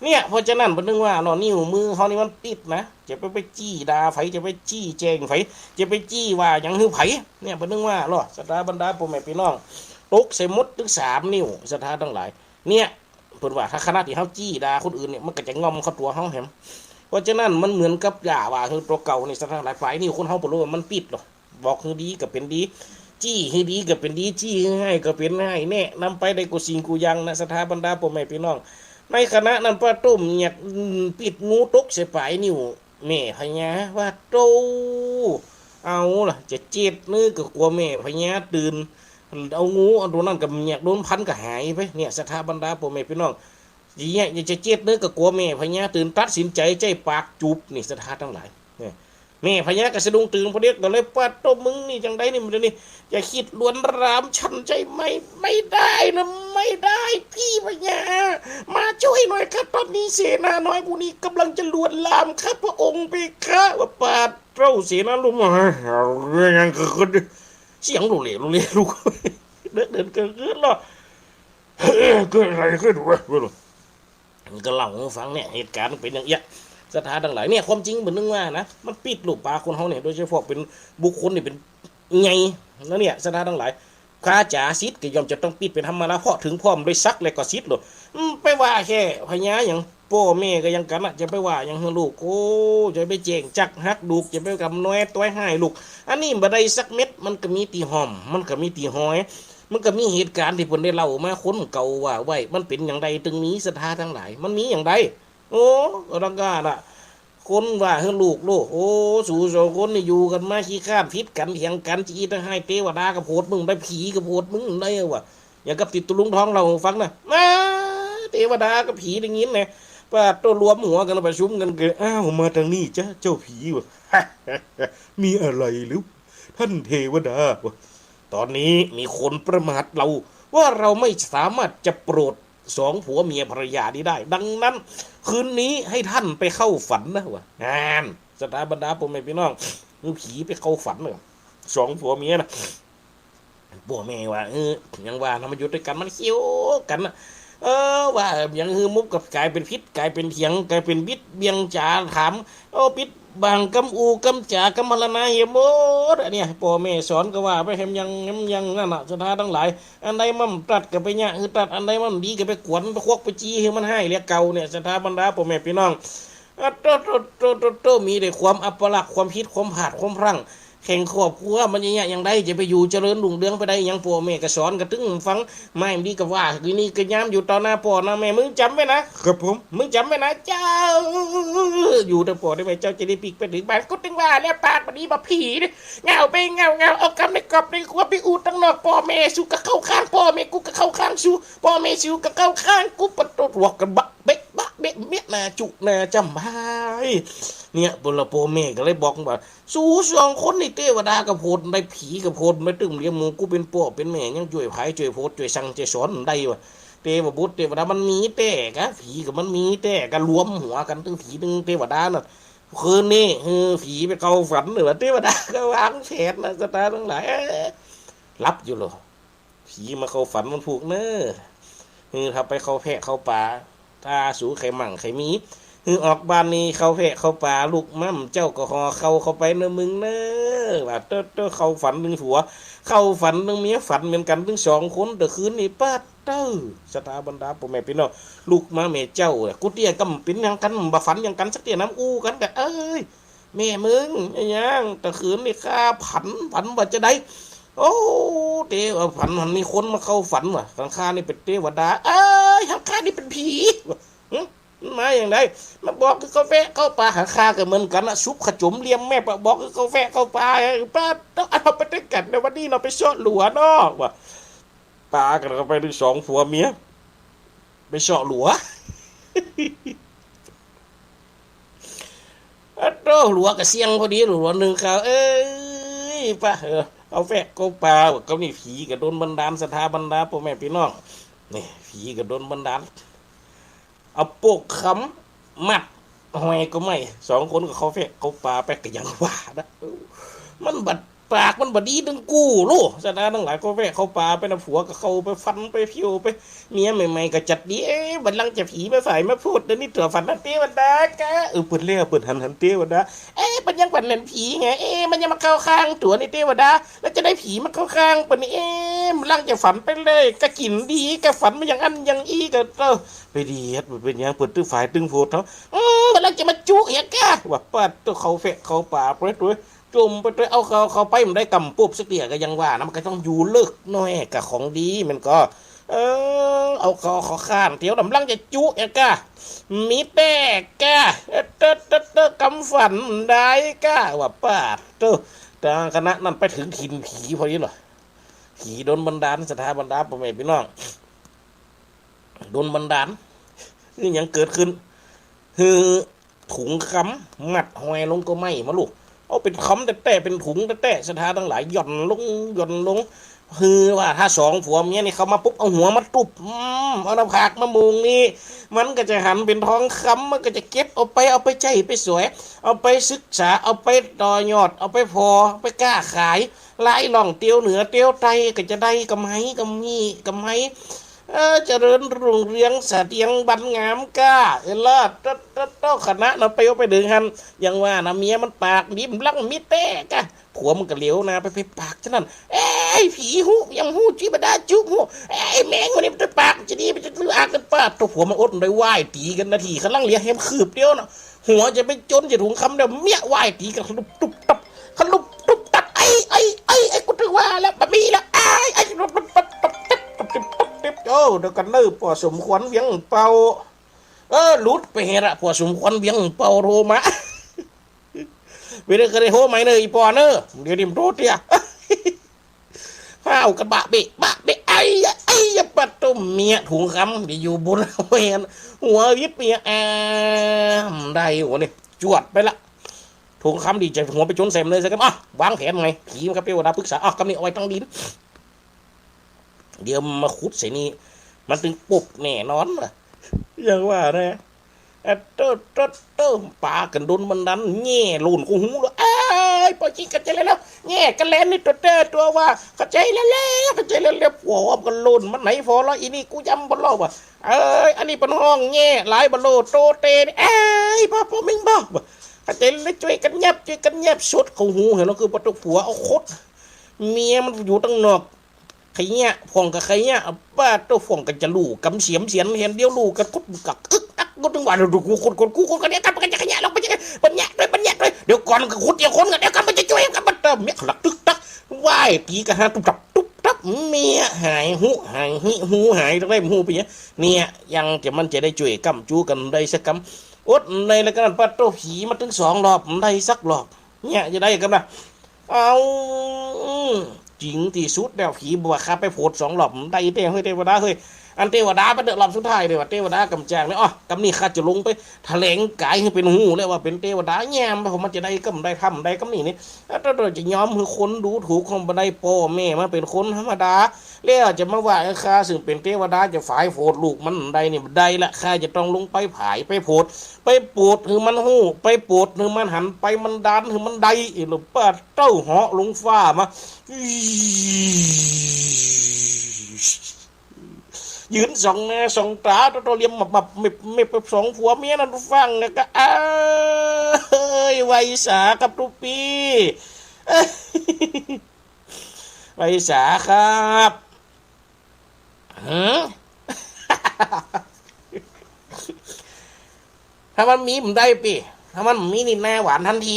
เนี่ย เพราะฉะนั้นเปิ้นตึงว่าเนาะ นิ้วมือเฮานี่มันปิดนะ จะไป ไปจี้ด่าใผ จะไปจี้แจ้งใผ จะไปจี้ว่าหยังหื้อใผ เนี่ย เปิ้นตึงว่าเนาะ ศรัทธาบรรดาป้อแม่ปี้น้อง ตกใส่หมดตึงสามนิ้ว ศรัทธาตังหลาย เนี่ย เปิ้นว่าถ้าขณะตี้เฮาจี้ด่าคนอื่นเนี่ย มันก็จะง่อมเข้าตั๋วเฮาแหม เพราะฉะนั้นมันเหมือนกับอย่าว่าหื้อตั๋วเก่านี่ ศรัทธาตังหลาย ปลายนิ้วคนเฮาบ่ฮู้ว่ามันปิดหรอ บอกหื้อดีก็เป๋นดี จี้หื้อดีก็เป๋นดี จี้หื้อฮ้ายก็เป๋นฮ้าย แนะนำไปได้กู้สิ่งกู้อย่างนะ ศรัทธาบรรดาป้อแม่ปี้น้อง ในขณะนั้นป้าต้มเหยียก อืม ปิดงูตกใส่ปลายนิ้วแม่พญา ว่าโต้ เอาล่ะ จะเจ็ดมื้อก็กั๋วแม่พญาตื่น เอางูอันตั๋วนั้นก็เหยียกโดนพันก็หายไป เนี่ย ศรัทธาบรรดาป้อแม่ปี้น้อง อย่างเงี้ย อยากจะเจ็ดมื้อก็กั๋วแม่พญาตื่น ตัดสินใจ๋ใจ๊ปากจูบ นี่ ศรัทธาตังหลาย เนี่ย แม่พญาก็สะดุ้งตื่นพอดี ก็เลย ปาดโต้ มึงนี่จั่งใดนี่ มื้อนี้จะคิดลวนลามฉันใช่ไหม ไม่ได้นะ ไม่ได้ พี่พญา มาช่วยหน่อยครับ ตอนนี้เสนาน้อยผู้นี้กำลังจะลวนลามครับ พระองค์เพคะ ว่าปาดโต้ เสนาลูกมา เรื่องหยังเกิดขึ้น เสียงลูเลลูเลลูก เดินเดินเกินเกินหรอ เกิดอะไรขึ้นวะ มันก็เล่าหื้อฟังเนี่ย เหตุก๋ารณ์มันเป๋นอย่างเอี้ย ศรัทธาตังหลาย เนี่ย ความจริงเปิ้นตึงว่านะ มันปิดลูกปากคนเฮาเนี่ย โดยเฉพาะเป๋นบุคคลนี่เป๋นใหญ่นะเนี่ย ศรัทธาตังหลาย คาจ๋าสิทธิ์ก็ย่อมจะต้องปิดเป๋นธรรมดา เพราะเถิงพร้อมด้วยศักดิ์และก็สิทธิ์โลด อืม ไปว่าแค่พญาหยัง ป้อแม่ก็ยังกั๋นนะ จะไปว่าหยังหื้อลูก โอ้ จะไปแจ้งจักฮักลูก จะไปกำน้อยต้อยฮ้ายลูก อันนี้บ่ได้สักเม็ด มันก็มีตี้ฮ่อม มันก็มีตี้ฮอย มันก็มีเหตุก๋ารณ์ตี้เปิ้นได้เล่ามา คนเก่าว่าไว้ มันเป๋นอย่างใดตึงมี ศรัทธาตังหลาย มันมีอย่างใด โอ้ ก็ต้องการน่ะ คนว่าหื้อลูกโลด โอ้ สูสองคนนี่อยู่กั๋นมาขี้คร้าน ผิดกั๋นเถียงกั๋น จะอี้จะฮ้าย เตวดาก็โผดมึงได้ ผีก็โผดมึงได้วะ อย่างกับตี้ตุ๊ลุงทองเล่าหื้อฟังนะ มา เตวดากับผีได้ยินแหละ ปาดโต้ รวมหัวกั๋น ประชุมกั๋น ก็ อ้าว มาตางนี้จ๊ะ เจ้าผีวะ มีอะไรหรือ ท่านเทวดาวะ ตอนนี้มีคนประมาทเรา ว่าเราไม่สามารถจะโปรดสองผัวเมียภรรยานี้ได้ ดังนั้น คืนนี้ให้ท่านไปเข้าฝันนะวะ งาน ศรัทธาบรรดาป้อแม่ปี้น้อง หื้อผีไปเข้าฝันนะ สองผัวเมียนะ ป้อแม่ว่า เออ ยังว่านะ มาอยู่ตวยกั๋นมันเคี้ยวกั๋นนะ เออ ว่าหยังหื้อมุกกับก๋ายเป๋นผิด ก๋ายเป๋นเถียง ก๋ายเป๋นบิดเบียงจ๋าถาม โอ้ ปิดบังกำอู้กำจ๋ากำพรรณนาเหียหมด อันเนี้ย ป้อแม่สอนก็ว่าไปแหมยัง แหมยังนั่นน่ะ ศรัทธาตังหลาย อันใดมันตัดก็ไปเยียะหื้อตัด อันใดมันดีก็ไปกวน ไปควักไปจี้หื้อมันฮ้ายเหียเก่าเนี่ย ศรัทธาบรรดาป้อแม่ปี้น้อง อะ โต้ โต้ มีแต่ความอัปลักษณ์ ความผิด ความพลาด ความพลั้ง แห่งครอบครัว มันจะเยียะอย่างใด จะไปอยู่เจริญรุ่งเรืองไปได้หยัง ป้อแม่ก็สอนก็ตึงฟัง ไม่ดีก็ว่า ทีนี้ก็ยามอยู่ต่อหน้าป้อหน้าแม่ มึงจ๋ำไว้นะ ครับผม มึงจ๋ำไว้นะเจ้า อยู่แต่ป้อแต่แม่ เจ้าจะได้ปิ๊กไปเถิงบ้าน กูตึงว่าแล้ว ปากบ่ดีบ่ผีนี่ เงาไปเงาเงา เอากำในกอบในครัวไปอู้ตังนอก ป้อแม่สูก็เข้าข้างป้อแม่ กูก็เข้าข้างสู ป้อแม่สูก็เข้าข้างกู ปะโต้ ทะเลาะกั๋นบะเบะบะเบะเมียหน้าจุหน้าจ้ำไห้ เนี่ย ป้อละป้อแม่ก็เลยบอกว่า สูสองคนนี่เตวดาก็โผดได้ ผีก็โผดได้ ตึงเลี้ยงหมู่ กูเป๋นป้อเป๋นแม่ ยังจ้วยผายจ้วยโผดจ้วยสั่งจ้วยสอนได้วะ เตวบุตรเตวดามันมีแต๊กะ ผีก็มันมีแต๊กะ รวมหัวกั๋นตึงผีตึงเตวดาน่ะ คืนนี้ เออ ผีไปเข้าฝันเน่อวะ เตวดาก็วางแผนนะ ศรัทธาตังหลาย เอ้ย หลับอยู่เหรอ ผีมาเข้าฝันวันพูกเน่อ เออ ถ้าไปเข้าแพะเข้าป๋า ถ้าสูใค่มั่งใค่มี เออ ออกบ้านนี่เข้าแพะเข้าป๋า ลูกม้ำเจ้าก็ห่อข้าวเข้าไปเน่อมึงเน่อ ว่าโต้ โต้ เข้าฝันตึงผัว เข้าฝันตึงเมีย ฝันเหมือนกั๋นตึงสองคน แต่คืนนี้ปาดเต้อ ศรัทธาบรรดาป้อแม่ปี้น้อง ลูกม้าแม่เจ้าอะ กูเตี้ยก็บ่เป๋นหยังกั๋น บ่ฝันหยังกั๋นสักเตี้ย นำอู้กั๋นก็ เอ้ย แม่มึง อะหยัง แต่คืนนี้ข้าผัน ผันว่าจะได้ โอ้ เตวดา ผัน ผันมีคนมาเข้าฝันว่ะ หันข้านี่เป๋นเตวดา เอ้ย หันข้านี่เป๋นผีว่ะ หึ มันมาอย่างใด มาบอกหื้อเข้าแพะเข้าป๋า หันข้าก็เหมือนกั๋นน่ะ ซุบขะจมเหลี่ยมแม่ปะ บอกหื้อเข้าแพะเข้าป๋า เอ้ย ปาดเต้อ เอาไปตวยกั๋นเน่อ วันนี้เนาะ ไปเซาะหลัวเนาะ ว่า ปากั๋นเข้าไปตึงสองผัวเมีย ไปเซาะหลัว อะโต้ หลัวก็เสี้ยงพอดี หลัวนึ่งข้าว เอ้ย ปะ เออ เข้าแพะเข้าป๋า ว่าก็นี่ผีก็โดนบันดาล ศรัทธาบรรดาป้อแม่ปี้น้อง นี่ ผีก็โดนบันดาล เอาโปกขำ มัดหอยก็ไม่ สองคนก็เข้าแพะเข้าป๋าไป ก็ยังว่านะ มันบัด ปากมันบ่ดีตึงกูลูก ศรัทธาตังหลาย ก็แวะเข้าป่าไปนะ ผัวก็เข้าไปฟันไปเผี้ยวไป เมียใหม่ๆ ก็จัดดี เอ๊ะ บัดหลังจะผีมาใส่มาพูด เดี๋ยวนี้ตั๋วฝันนะเตวดาก้า เออ เปิ้นแล เปิ้นหัน หันเตวดา เอ๊ะ มันยังฝันเห็นผีไง เอ๊ะ มันยังมาเข้าข้างตั๋วนี่เตวดา แล้วจะได้ผีมาเข้าข้างเปิ้นนี่ เอ๊ะ บัดหลังจะฝันไปเลย ก็กิ๋นดี ก็ฝันมาอย่างอั้นอย่างอี้ ก็ เออ ไปดีฮัด มันเป๋นหยัง เปิ้นตึงฝ่ายตึงโผดเฮา อืม บัดหลังจะมาจุเหียก้า ว่าปาดตั๋ว เข้าแฟะเข้าป่าไปตั๋ว จุ่มไปตั๋ว เอาเข้า เข้าไปบ่ได้กำปุบสักเตื้อ ก็ยังว่านะ มันก็ต้องอยู่เลิกหน้อย กะของดีมันก็ เออ เอาเข้า เข้าข้างเตียว บัดหลังจะจุเหียก้า มีแต๊ก้า เออ เต๊อะ เต๊อะ เต๊อะ กำฝันได้ก้า ว่าปาดตั๋ว ตางคณะนั้นไปเถิงถิ่นผีพอดีเหรอ ผีดลบันดาล ศรัทธาบรรดาป้อแม่ปี้น้อง ดลบันดาล นี่หยังเกิดขึ้น หื้อ ถุงคำมัดห้อยลงก้อไม้มาลูก เอาเป๋นคำแต๊ๆ เป๋นถุงแต๊ๆ ศรัทธาตังหลาย หย่อนลง หย่อนลง หื้อว่าถ้าสองผัวเมียนี่เข้ามาปุ๊บ เอาหัวมาตุ๊บ อืม เอาหน้าผากมามุงนี่ มันก็จะหันเป๋นทองคำ มันก็จะเก็บเอาไป เอาไปใจ๊ไปสอย เอาไปศึกษา เอาไปต่อยอด เอาไปผ่อ ไปก้าขาย หลายล่องเตียวเหนือเตียวใต้ ก็จะได้กำไร กำไร กำไร เออ เจริญรุ่งเรืองเสถียรบรรงามก้า เออ เลิศ เต๊อะ เต๊อะ เต๊อะ คณะนั้นไป เอาไปเถิงหั้น ยังว่านะ เมียมันปากดี บัดหลังมีแต๊ก้า ผัวมันก็เหลียวหน้าไป ไปปากจะนั้น เอ้ย ผีฮู้ ยังฮู้ จิบดาจุฮู้ เอ้ย แมงวันนี้มันจะปากจะดี มันจะลืออากกันปาดตั๋ว ผัวมันอดบ่ได้ ไหว้ตี๋กันนาที กำลังเหลือแหมคืบเดียวนะ หัวจะไปจนจะถุงคำแล้ว เมี้ยไหว้ตี๋กัน ขลุบตุ๊บตับ ขลุบตุ๊บตับ ไอ้ ไอ้ ไอ้ ไอ้ กูตึงว่าแล้ว บ่มีแล้ว ไอ้ ไอ้ ตุ๊บตุ๊บตุ๊บตุ๊บตุ๊บตุ๊บตุ๊บตุ๊บ โอ้ เดี๋ยวก่อนเน่อ ป้อสมควรเวียงเป่า เออ หลุดไปเหียละ ป้อสมควรเวียงเป่าโทรมา เวลาก็ได้โทรใหม่เน่อ อีป้อเน่อ เดี๋ยวนี้มันโทรเตี้ย ห้าวกันบะเบะ บะเบะ ไอ้ยะ ไอ้ยะ ปะตุ้ม เมียถุงคำ เดี๋ยวอยู่บุญเวียน หัววิบเมีย อ่า ได้หัวนี่ จวดไปละ ถุงคำดีใจ๋ หัวไปจนแสมเลยซะครับ อ่ะ วางแผนไง ผีมันก็เปรียวดาปรึกษา อ่ะ กำนี้เอาไว้ตั้งดิน เดี๋ยวมาขุดใส่นี่ มันตึงปุบแน่นอนว่ะ ยังว่านะ เอ้อ เต๊อะ เต๊อะ เต๊อะ ปากันดลบันดาล แง่โล่นกู้หูแล้ว เอ้ย ป้อจริงกันจะแล้ว แง่กันแล้วนี่ตั๋วเต๊อะตั๋วว่า เข้าใจ๋แล้ว เข้าใจ๋แล้ว ผัวอ้อมกันโล่น มันไหนพอแล้ว อีนี่กูย้ำบ่ลอกว่ะ เอ้ย อันนี้เปิ้นฮ้องแง่ หลายบ่โล โตเตนี่ เอ้ย ป้อ ป้อมึงบ่ เข้าใจ๋แล้ว จ้วยกันยับ จ้วยกันยับ สดเข้าหู หันแล้วคือปะตุ๊ ผัวเอาขด เมียมันอยู่ตังนอก ขยี้ พ่องก็ขยี้ ปาดตั๋ว พ่องก็จะลู่กำเสียมเสียน หันเดียวลู่กันกุดกักกึกกัก กูตึงว่า ดูกูขุด ขุด กูขุด ก็เดี๋ยวกัน มันก็จะขยี้ แล้วมันจะ มันแยะด้วย มันแยะด้วย เดี๋ยวก่อนก็ขุด เดี๋ยวคนก็ เดี๋ยวกัน มันจะจ้วยกัน มันเติม เมียขลักตึกตัก ไหว้ตี๋กันหาตุ๊บตับ ตุ๊บตับ เมียหาย ฮู้หาย ฮิฮูหาย ตรงไหนฮู้ไปเนี่ย เนี่ย ยังจะมันจะได้จ้วยกำจู้กันได้สักกำ อดได้แล้วกัน ปาดตั๋ว ผีมาตึงสองรอบ บ่ได้สักรอบ เนี่ยจะได้กำนะ เอา จริงตี้สุดแล้ว ผีบ่ว่าข้าไปโผดสองรอบ บ่ได้แต๊เฮ้ย เตวดาเฮ้ย อันเตวดาไปเต๊อะ รอบสุดท้ายเต๊อะ เตวดากำจางเนี่ย อ้อ กำนี้ข้าจะลงไปแถลงก๋ายหื้อเปิ้นฮู้แล้วว่าเป๋นเตวดา แหม ผมมันจะได้กำได้ทำได้กำนี้นี่ แล้วเตวดาจะยอมหื้อคนดูถูกของบ่ได้ ป้อแม่มันเป๋นคนธรรมดา แล้วจะมาว่าข้าซึ่งเป๋นเตวดาจะฝายโผดลูกมันได้นี่ บ่ได้ละ ข้าจะต้องลงไปผายไปโผด ไปโผดหื้อมันฮู้ ไปโผดหื้อมันหัน ไปบันดาลหื้อมันได้ อีหลูกปาดเต้าเหาะลงฟ้ามา ยืนส่องหน้าส่องต๋า โตๆ เหลี่ยมมับๆ เม็บๆ สองผัวเมียนั้นฟังแล้วก็ เอ้ย ไหว้สาครับตุ๊ปี้ ไหว้สาครับ หือ ถ้ามันมีบ่ได้ปี้ ถ้ามันมีนี่หน้าหวานตันที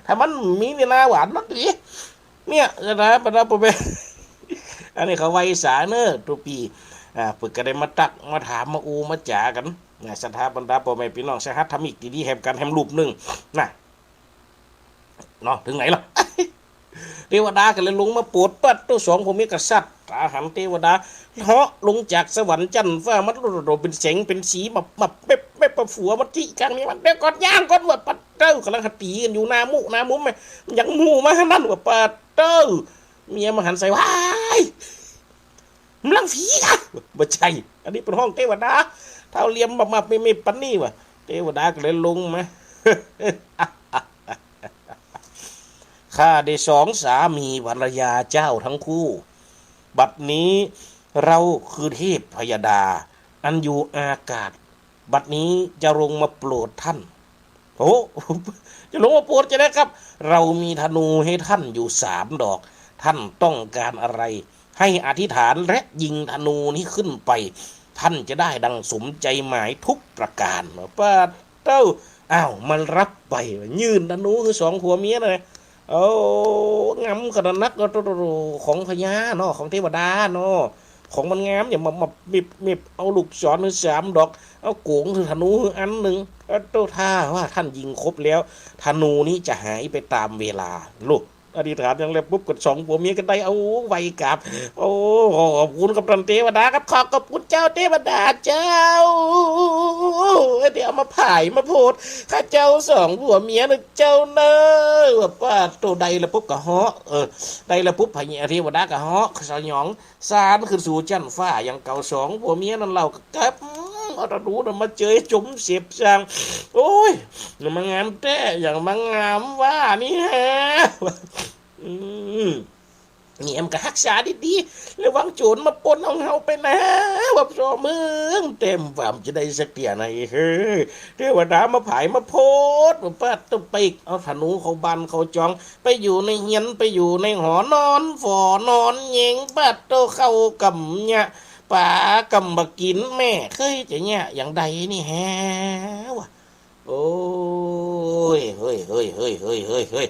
ถ้ามันมีนี่หน้าหวานตันที เนี่ย จะนะ ปะนะ ปะเป อันนี้เขาไหว้สาเน่อตุ๊ปี้ อ่า เปิ้นก็ได้มาตักมาถามมาอู้มาจ๋ากั๋น นะ ศรัทธาบรรดาป้อแม่ปี้น้อง สหัสธรรมิกตี้ดีแหมกั๋นแหมรูปนึ่ง นะ เนาะ เถิงไหนล่ะ เตวดาก็เลยลงมาโผด ปาดเต้า สองผัวเมียกษัตริย์ ต๋าหันเตวดา เหาะลงจากสวรรค์จั๊นฟ้ามา โดดๆ เป๋นแสงเป๋นสี มับๆ เม็บๆ ผัวมันจิกางเมียมัน เดี๋ยวก่อน ย่างก่อน ว่าปาดเต้า ก่ำลังหาตี๋กั๋นอยู่หน้ามุหน้ามุม ยังหมู่มาหั้นนั้น ว่าปาดเต้า เมียมาหันใส่ ว้าย มันหลังผีกะ บ่ใจ้ อันนี้เปิ้นฮ้องเตวดา เต้าเหลี่ยมมับๆ เม็บๆ ปานนี้ว่ะ เตวดาก็เลยลงมา ข้าได้สองสามีภรรยาเจ้าทั้งคู่ บัดนี้เราคือเทพพยดา อันอยู่อากาศ บัดนี้จะลงมาโปรดท่าน โอ้ จะลงมาโปรดจะได้ครับ เรามีธนูให้ท่านอยู่สามดอก ท่านต้องการอะไร ให้อธิษฐานและยิงธนูนี้ขึ้นไป ท่านจะได้ดังสมใจหมายทุกประการ ปาดเต้า อ้าว มันรับไป ยื่นธนูหื้อสองผัวเมียนะ โอ้ งามขนาดนัก โอ้โห ของพญาเนาะ ของเทวดาเนาะ ของมันงามเนี่ย มา มา มิบ มิบ เอาลูกศรหื้อสามดอก เอาโก๋งหื้อธนูหื้ออันหนึ่ง โอ้โห ถ้าว่าท่านยิงครบแล้ว ธนูนี้จะหายไปตามเวลา ลูก อธิษฐานอย่างแล้วปุ๊บ ก็สองผัวเมียก็ได้เอาไหว้กราบ โอ้ ขอบคุณครับท่านเทวดาครับ ขอขอบคุณเจ้าเทวดาเจ้า เดี๋ยวเอามาผายมาโพธิ์ ข้าเจ้าสองผัวเมียนะเจ้าเนอะ ว่าปาดโต้ ได้แล้วปุ๊บก็เหาะ เออ ได้แล้วปุ๊บ พญาเทวดาก็เหาะสยอง สานขึ้นสู่จั๊นฟ้าอย่างเก่า สองผัวเมียนั้นเล่าก็กลับ อืม เอาธนูนั้นมาเจยจมเสบสร้าง โอ้ย อย่างมางามแต๊ อย่างมางามว่านี่แฮะ อืม เนี่ยมันก็ฮักษาดีๆ ระวังโจ๋รมาป้นเอาเฮาไปนะ ว่าสองเมือง แต่ว่ามันจะได้สักเตื้อไหน เฮ้ย เทวดามาผายมาโพธิ์ มาปาดโต้ ไปเอาธนูเข้าบ้านเข้าจอง ไปอยู่ในเฮียน ไปอยู่ในหอนอน ฝ่อนอนเยง ปาดโต้ เข้ากำเยียะ ป๋ากำบ่กิ๋น แม่เขยจะเยียะอย่างใดนี่แฮะ ว่า โอ้ย เฮ้ย เฮ้ย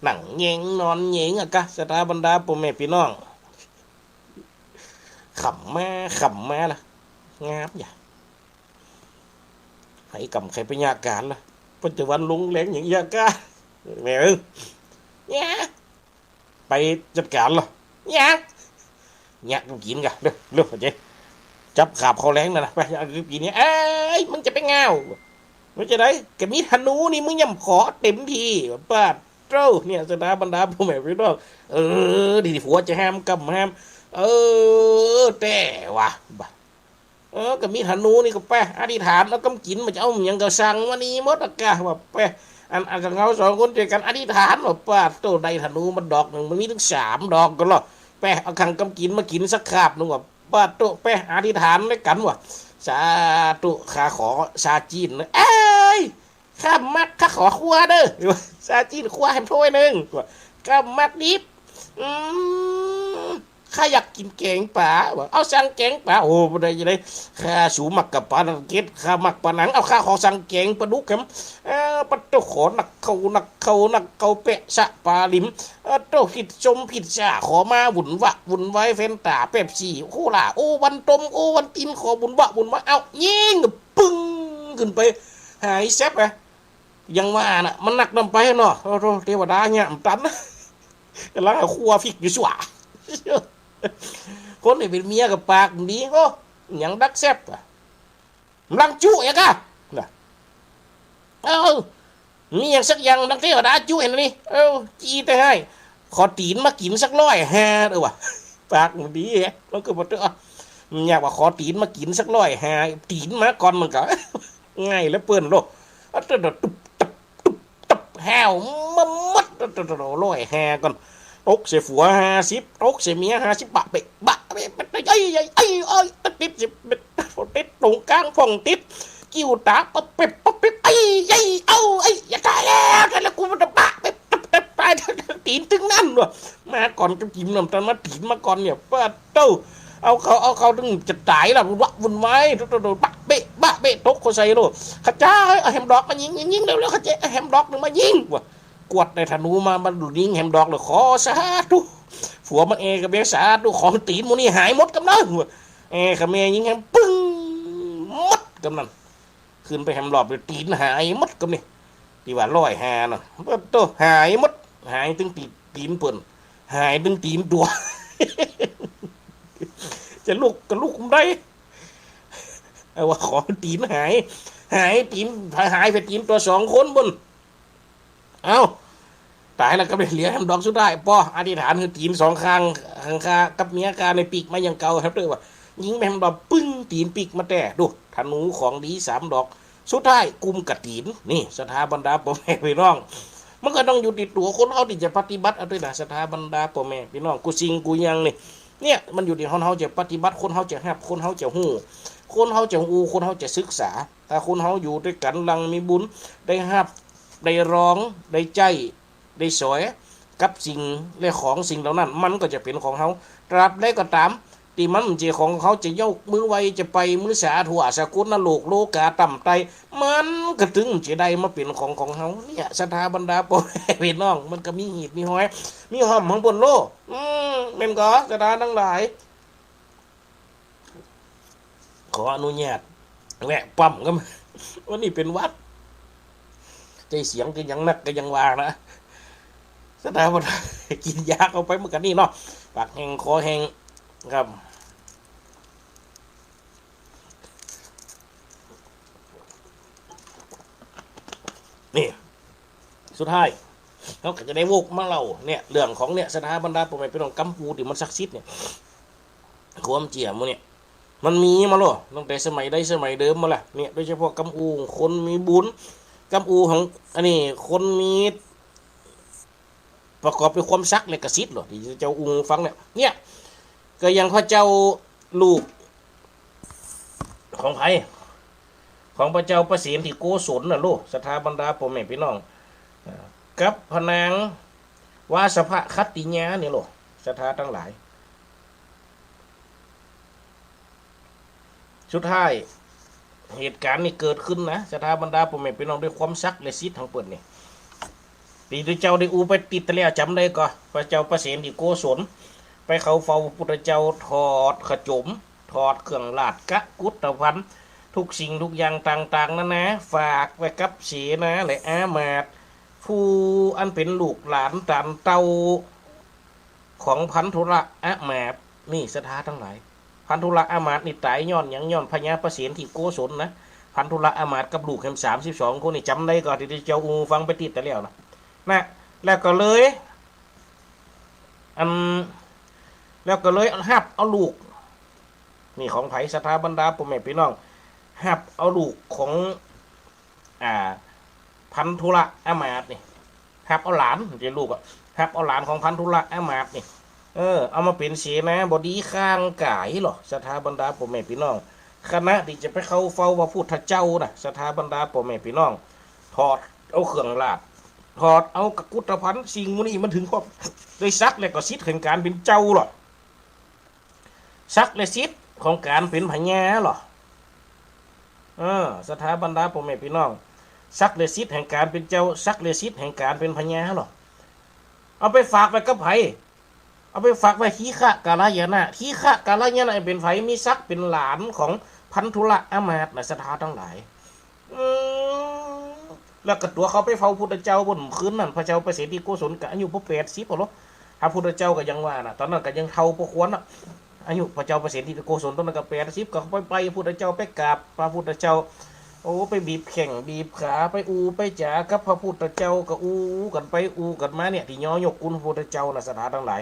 นั่งเยงนอนเยงอะกะ ศรัทธาบรรดาป้อแม่ปี้น้อง ค่ำมา ค่ำมาละ งามอย่า ไผกำไผปัญญาก๋านละ ปัจจุบันลงแฮงอย่างเยียะกะ แม่เอิ้ย เนี่ย ไปจัดก๋านละ เนี่ย เนี่ย กำกิ๋นกะ เร็ว เร็ว เจ๊ จับขาบข้าวแลงนั่นนะ ไป เอากำกิ๋นเนี่ย เอ้ย มึงจะไปง่าว มึงจะได้ ก็มีธนูนี่ มึงย่ำขอเต็มที ปาดโต้ เนี่ย ศรัทธาบรรดาป้อแม่ปี้น้อง เออ ดีๆ ผัวจะห้ามกำห้าม เออ แต่ว่า บ่า เออ ก็มีธนูนี่ก็ไป อธิษฐานเอากำกิ๋น มันจะเอาหยังก็สั่งมานี่หมดอะกะ ว่าไป อัน อันกับเฮาสองคนจ้วยกั๋นอธิษฐาน ว่าปาดโต้ ได้ธนูมาดอกนึ่ง มันมีตึงสามดอกกั๋นลอ ไป เอาขังกำกิ๋นมากิ๋นสักคาบนึ่ง ว่าปาดโต้ ไป อธิษฐานด้วยกั๋น ว่า สาธุ ข้าขอซาจี้นนะ เอ้ย ข้าบ่มัก ข้าขอคั่วเน่อ ซาจี้นคั่วแหมถ้วยนึ่ง ว่า ข้าบ่มักดิบ อืม ข้าอยากกิ๋นแก๋งป๋า ว่า เอาสั่งแก๋งป๋า โอ้ บ่ได้จะได้ ข้าสูมักกะป๋าเก็ด ข้ามักป๋าหนัง เอา ข้าขอสั่งแก๋งป๋าดุกแหม เออ ปาดโต้ ขอนักเข้า นักเข้า นักเข้าแปะสะป๋าหลิม เออ โต้ ผิดส้มผิดซ่า ขอมาวุ่นวะ วุ่นวาย แฟนตา เป๊ปซี่ โคลา โอวัลติน ต้ม โอวัลติน ขอวุ่นวะ วุ่นวะ เอา ยิง ปึ้ง ขึ้นไป หายแซบไป ยังว่าน่ะ มันนักนำไปเนาะ โอ้โธ่ เทวดาเนี่ย บ่ตัน ก๋ำลังเอาคั่วพริกอยู่ซั่ว คนนี่เป๋นเมียก็ปากบ่ดี โอ้ หยังดักแซบอะ ก๋ำลังจุ๊อย่างกะ น่ะ เอ้า มีหยังสักอย่างดังเทวดาจุ๊หั้นนี่ เอ้า จี้แต่ไห้ ขอตี๋นมากิ๋นสักร้อยห้าเด้อวะ ปากบ่ดีแฮะ มันก็บ่เตื้อ มันอยากว่าขอตี๋นมากิ๋นสักร้อยห้า ตี๋นมาก่อนมันก็ ง่ายเหลือเปิ้นโลก อะ ตุ๊บตับ ตุ๊บตับ ห้าวมาหมด อะ ร้อยห้าก่อน ตกใส่ผัวห้าสิบ ตกใส่เมียห้าสิบ บะเบะ บะเบะ เอ้ย เอ้ย เอ้ย เอ้ย ติดสิ ติดตรงกลางพ่องติด กิ้วต๋า ปะเป๊บ ปะเป๊บ เอ้ย เอ้ย เอ้า เอ้ย อย่าต๋ายแล้ว ต๋ายแล้ว กูมันจะบะเป๊บ เป๊บ เป๊บ ต๋าย ตี๋นตึงนั้นว่ะ มาก่อนก็กิ๋นน้ำตาลมาตี๋นมาก่อนเนี่ย ปาดโต้ เอาเข้า เอาเข้าตึงจะต๋ายละ วุ่นวะ วุ่นวาย โธ่ โธ่ โธ่ บะเบะ บะเบะ ตกเข้าใส่โลด ขะจาย เอาแหมดอกมายิง ยิง ยิงเร็วๆ ขะจาย เอาแหมดอกนึ่งมายิง ว่ะ กวดได้ธนูมา มันยิงแหมดอกเลย ขอสาธุ ผัวมันแอกับเมีย สาธุ ขอตี๋นหมู่นี่หายหมดกำนั้น ว่ะ แอกับเมียยิงแหม ปึ้ง หมดกำนั้น ขึ้นไปแหมรอบเลย ตี๋นหายหมดกำนี่ ตี้ว่าร้อยห้าน่ะ ปาดโต้ หายหมด หายตึงตี๋น ตี๋นเปิ้น หายตึงตี๋นตั๋ว จะลุกก็ลุกบ่ได้ เอาว่าขอตี๋นหาย หายตี๋น หายไปตี๋นตั๋วสองคนปุ้น เอ้า ต๋ายแล้วก็ไปเหลือแหมดอกสุดท้าย ปออธิษฐานหื้อตี๋นสองข้าง ข้างข้ากับเมียข้าในปีกมาอย่างเก่าครับ เด้อว่า ยิงแหมดอก ปึ้ง ตี๋นปีกมาแต๊ ดู ธนูของดีสามดอก สุดท้ายกุมกับตี๋น นี่ ศรัทธาบรรดาป้อแม่ปี้น้อง มันก็ต้องอยู่ตี้ตั๋วคนเฮาตี้จะปฏิบัติเอาตวยนะ ศรัทธาบรรดาป้อแม่ปี้น้อง กู้สิ่งกู้อย่างนี่ เนี่ย มันอยู่ตี้คนเฮาจะปฏิบัติ คนเฮาจะฮับ คนเฮาจะฮู้ คนเฮาจะอู้ คนเฮาจะศึกษา ถ้าคนเฮาอยู่ตวยกั๋นหลังมีบุญ ได้ฮับ ได้ลอง ได้ใจ๊ ได้สวย กับสิ่งและของสิ่งเหล่านั้น มันก็จะเป๋นของเฮา ตราบใดก็ต๋าม ตี้มันบ่ใจ้ของเฮา จะยกมือไหว้ จะไปมือสาธุ สกุลนรก โลก๋าต่ำต้อย มันก็ตึงบ่ใจ้ได้มาเป๋นของของเฮา เนี่ย ศรัทธาบรรดาป้อแม่ปี้น้อง มันก็มีเหตุมีหอย มีฮ่อมของเปิ้นโล อืม แม่นก่อ ศรัทธาตังหลาย ขออนุญาตแวะปั๊มก่อน วันนี้เป๋นหวัด ใจ๊เสียงก็ยังนักก็ยังว่านะ ศรัทธาบรรดา กิ๋นยาเข้าไปเหมือนกั๋นนี่เนาะ ปากแห้งคอแห้งครับ นี่ สุดท้าย เฮาก็จะได้วกมาเล่าเนี่ย เรื่องของเนี่ย ศรัทธาบรรดาป้อแม่ปี้น้อง กำปูตี้มันศักดิ์สิทธิ์เนี่ย ความเจื้อหมู่เนี่ย มันมีมาแล้ว ตั้งแต่สมัยใดสมัยเดิมมาละ เนี่ย โดยเฉพาะกำปูของคนมีบุญ กำปูของ อันนี้ คนมี ประกอบด้วยความศักดิ์และก็สิทธิ์เหรอ ตี้เจ้าอู้ฟังเนี่ย เนี่ย ก็อย่างพระเจ้าลูก ของใผ ของพระเจ้าประเสนทิโกศลน่ะโล ศรัทธาบรรดาป้อแม่ปี้น้อง อ่า กับพระนางวาสภคัตติยาเนี่ยโล ศรัทธาตังหลาย สุดท้าย เหตุก๋ารณ์นี่เกิดขึ้นนะ ศรัทธาบรรดาป้อแม่ปี้น้อง ด้วยความศักดิ์และสิทธิ์ของเปิ้นนี่ ตี้เจ้าได้อู้ไปติดตะแล้ว จ๋ำได้ก่อ พระเจ้าประเสนทิโกศล ไปเข้าเฝ้าพระพุทธเจ้า ถอดขจม ถอดเครื่องราชกกุฏภัณฑ์ ทุกสิ่งทุกอย่างต่างๆ นานา ฝากไว้กับเสนาและอามาตย์ ผู้อันเป๋นลูกหลานตานเต้า ของพันธุละอามาตย์นี่ ศรัทธาตังหลาย พันธุละอามาตย์นี่ต๋ายย้อนหยัง ย้อนพญาประเสนทิโกศลนะ พันธุละอามาตย์กับลูกแหมสามสิบสองคนนี่ จ๋ำได้ก่อ ตี้เจ้าอู้ฟังไปติดตะแล้วนะ นะ แล้วก็เลย อัน แล้วก็เลยฮับเอาลูก นี่ของใผ ศรัทธาบรรดาป้อแม่ปี้น้อง ฮับเอาลูกของ อ่า พันธุละอามาตย์นี่ ฮับเอาหลาน บ่ใจ้ลูกอะ ฮับเอาหลานของพันธุละอามาตย์นี่ เออ เอามาเป๋นเสนาบดีข้างก๋ายเหรอ ศรัทธาบรรดาป้อแม่ปี้น้อง ขณะตี้จะไปเข้าเฝ้าพระพุทธเจ้านะ ศรัทธาบรรดาป้อแม่ปี้น้อง ถอดเอาเครื่องราช ถอดเอากกุฏภัณฑ์ สิ่งหมู่นี้มันถึงความได้ศักดิ์และก็สิทธิ์แห่งก๋านเป๋นเจ้าเหรอ ศักดิ์และสิทธิ์ของก๋านเป๋นพญาเหรอ เออ ศรัทธาบรรดาป้อแม่ปี้น้อง ศักดิ์และสิทธิ์แห่งก๋านเป๋นเจ้า ศักดิ์และสิทธิ์แห่งก๋านเป๋นพญาเหรอ เอาไปฝากไว้กับใผ เอาไปฝากไว้ทีฆะกัลยาณะ ทีฆะกัลยาณะเป๋นใผ มีศักดิ์เป๋นหลานของพันธุละอามาตย์นะ ศรัทธาตังหลาย อืม แล้วก็ตั๋วเข้าไปเฝ้าพุทธเจ้าบนคืนนั้น พระเจ้าประเสนทิโกศลก็อายุพอแปดสิบแล้ว พระพุทธเจ้าก็ยังว่านะ ต๋อนนั้นก็ยังเฒ่าพอควรนะ อายุพระเจ้าประเสนทิโกศลต๋อนนั้นก็แปดสิบ ก็ไป ไปพุทธเจ้า ไปกราบพระพุทธเจ้า โอ้ ไปบีบแข้งบีบขา ไปอู้ไปจ๋ากับพระพุทธเจ้า ก็อู้กั๋นไปอู้กั๋นมาเนี่ย ตี้ย่อยกกุณพระพุทธเจ้านะ ศรัทธาตังหลาย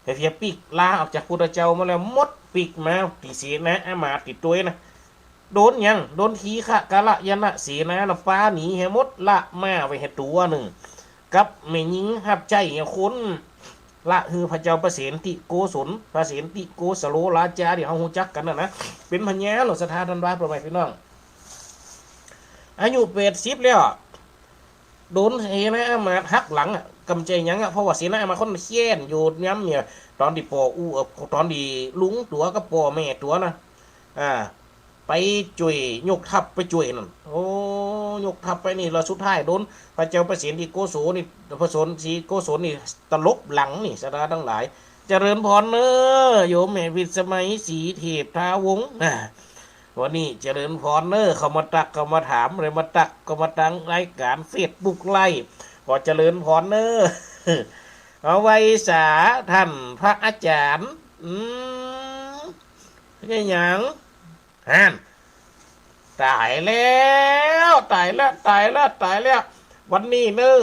แต่เพียงปิ๊กลาออกจากพุทธเจ้ามาแล้ว หมดปิ๊กมา ตี้เสนาอามาตย์ตี้ตวยนะ โดนหยัง โดนทีฆะกัลยาณะเสนานะ ปาหนีแหมหมด ละม้าไว้แหมตั๋วนึ่ง กับแม่ญิงฮับใจ๊คน ละหื้อพระเจ้าประเสนทิโกศล ประเสนทิโกศโลราจา ตี้เฮาฮู้จักกั๋นนะนะ เป๋นพญาเหรอ ศรัทธาตังหลายป้อแม่ปี้น้อง อายุแปดสิบแล้ว โดนเสนาอามาตย์หักหลังอะ ก็บ่ใจ้หยังอะ เพราะว่าเสนาอามาตย์คนแค้นอยู่ยามเนี่ย ต๋อนตี้ป้ออู้ เอ่อ ต๋อนตี้ลุงตั๋วกับป้อแม่ตั๋วนะ อ่า ไปจ้วย ยกทัพไปจ้วยนั่น โอ้ ยกทัพไปนี่ แล้วสุดท้ายโดนพระเจ้าประเสนทิโกศลนี่ ประเสนทิโกศลนี่ตลบหลังนี่ ศรัทธาตังหลาย เจริญพรเน้อ โยมแม่พิสมัย ศรีเทพทาวงศ์ อ่า วันนี้เจริญพรเน้อ เข้ามาตั๊กเข้ามาถาม เลยมาตั๊กเข้ามาตังรายก๋านเฟซบุ๊กไลฟ์ ขอเจริญพรเน้อ เอาไหว้สาต้านพระอาจ๋ารย์ อืม เป๋นหยัง หั้น ต๋ายแล้ว ต๋ายแล้ว ต๋ายแล้ว ต๋ายแล้ว วันนี้เน้อ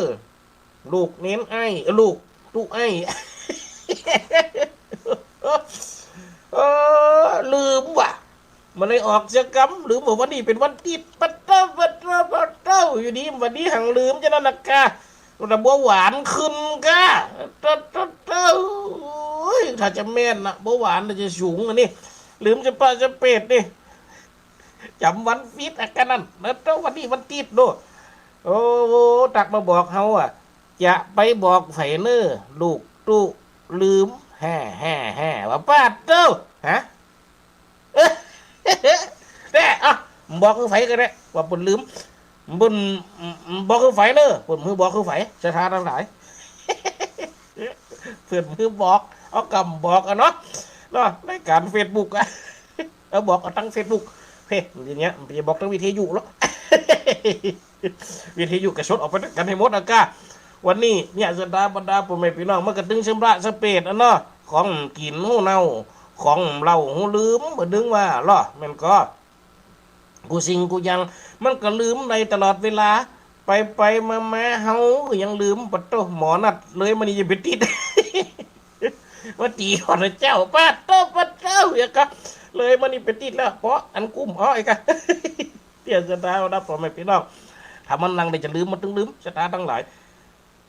ลูกเณรไอ้ ลูกตุ๊ไอ้ เออ ลืมว่ะ บ่ได้ออกสักกำ ลืมว่าวันนี้เป๋นวันติ๊ด ปะเต๊า ปะเต๊า ปะเต๊า อยู่ดีวันนี้หังลืมจะนั้นนะกา แต่เบาหวานขึ้นก้า เต้อ เต้อ เต้อ โอ้ย ถ้าจะแม่นนะ เบาหวานน่าจะสูงอันนี้ ลืมสะปะสะเปดนี่ จ๋ำวันผิดอะ ก้านั้น แล้วเต้อ วันนี้วันติ๊ดโน่ โอ้ ตักมาบอกเฮาอะ จะไปบอกใผเน่อ ลูกตุ๊ ลืม แฮ่ แฮ่ แฮ่ ว่าปาดเต้อ ฮะ แน่ อ่ะ บอกคือใผก็ได้ ว่าเปิ้นลืม เปิ้น บอกคือใผเน่อ เปิ้นหื้อบอกคือใผ ศรัทธาตังหลาย เปิ้นหื้อบอก เอากำบอกอะเนาะ เนาะ ในก๋านเฟซบุ๊กอะ เอาบอกเอาตังเฟซบุ๊ก เฮ้ย อย่างเงี้ย มันจะบอกตังวิทยุหรอ วิทยุก็สดออกไปด้วยกั๋นหื้อหมดอะก้า วันนี้เนี่ย ศรัทธาบรรดาป้อแม่ปี้น้อง มันก็ตึงสะปะสะเปดอะเนาะ ของกิ๋นฮู้เน่า ของเล่าฮู้ลืม บ่ดึงว่าลอ แม่นก่อ กู้สิ่งกู้อย่าง มันก็ลืมได้ตลอดเวลา ไปไปมามา เฮาก็ยังลืม ปะโต้ หมอนัดเลย มื้อนี้จะไปติด มาตี๋ฮอดเจ้า ปะโต้ ปะโต้ เหียกะ เลยมื้อนี้ไปติดแล้ว เพราะอันกุ้มอ้ออีกอะ เตี้ย ศรัทธาบรรดาป้อแม่ปี้น้อง ถ้ามันลังได้จะลืม มันตึงลืม ศรัทธาตังหลาย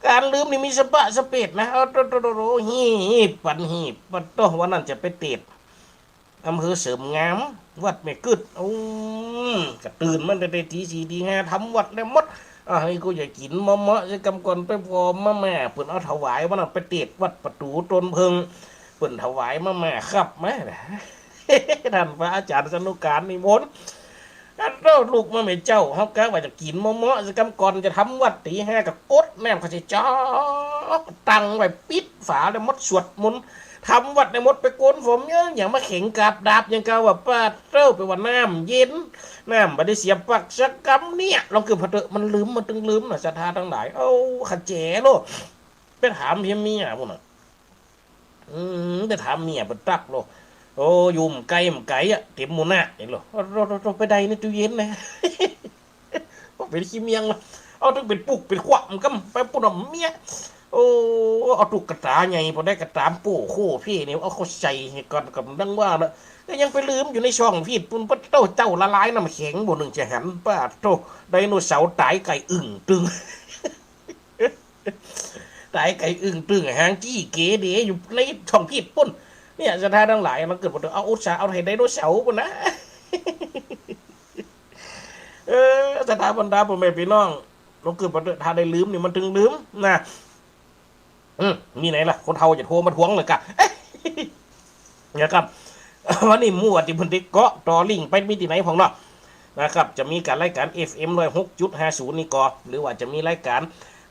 ก๋านลืมนี่มีสะปะสะเปดนะ เอาโตโตโตโต หีบปันหีบ ปะโต้ วันนั้นจะไปเตด อำเภอเสริมงาม วัดแม่กึ๊ด อืม ก็ตื่นมาตั้งแต่ตี๋สี่ตี๋ห้า ทำวัตรแล้วหมด อ่า ไอ้กูจะกิ๋นเมาะๆ จะกำก่อนไปผ่อมาม่า เปิ้นเอาถวาย วันนั้นไปเตดวัดประตู๋ต้นเผิง เปิ้นถวายมาม่าคับมา ท่านพระอาจ๋ารย์สนุกการนิมนต์ อันเฮาลุกมาแม่เจ้า เฮากะว่าจะกิ๋นเมาะๆ จะกำก่อนจะทำวัตร ตี๋ห้าก็กดน้ำข้าใส่จ๊อก ตั้งไว้ปิดฝาแล้วหมด สวดมนต์ ทำวัตรได้หมด ไปโกนผมยัง ยังมาเข็งกาบดาบยังกะว่าปาดเต้อ ไปว่าน้ำเย็น น้ำบ่ได้เสียปากสักกำเนี่ย ลองกึ๊ดผ่อเต๊อะ มันลืม มันตึงลืมน่ะ ศรัทธาตังหลาย เอ้า ขะแจ๋โล ไปถามเฮียเมียปุ้นน่ะ อืม ไปถามเมียเปิ้นตั๊กโล โอ้ อยู่บ่ไก๋บ่ไก๋อะ เต๋มหมู่หน้านี่โล โอ้ โต โต โต ไปได้ในตู้เย็นนะ เป๋นขี้เมียงวะ เอาตึงเป๋นปุกเป๋นขวะ มันก็ไปปุ้นเอาเมีย โอ้ เอาตุ๊กตาใหญ่ พอได้กระต๋ามโป้โค้เพ่นี่ เอาเข้าใส่ก่อน ก็ดังว่าเนาะ ก็ยังไปลืมอยู่ในช่องฟีดปุ้น ปะโต้ เจ้าละลายน้ำแข็งบ่นึ่งจะหัน ปะโต้ ไดโนเสาร์ต๋ายไก่อึ่งตึง ต๋ายไก่อึ่งตึง หางจี้เก๋เด๋อยู่ในช่องฟีดปุ้น เนี่ย ศรัทธาตังหลาย ลองกึ๊ดผ่อเต๊อะ เอาอุตส่าห์เอาไถ่ไดโนเสาร์ปุ้นนะ เออ ศรัทธาบรรดาป้อแม่ปี้น้อง ลองกึ๊ดผ่อเต๊อะ ถ้าได้ลืมนี่มันตึงลืมนะ อืม มีไหนล่ะ คนเฒ่าจะโทรมาทวงเลยกะ นะครับ วันนี้หมู่ตี้เปิ้นได้เกาะต่อลิงก์ไปมีตี้ไหนพ่องเนาะ นะครับ จะมีก๋านรายก๋าน เอฟเอ็ม ร้อยหกจุดห้าศูนย์ นี่ก่อ หรือว่าจะมีรายก๋าน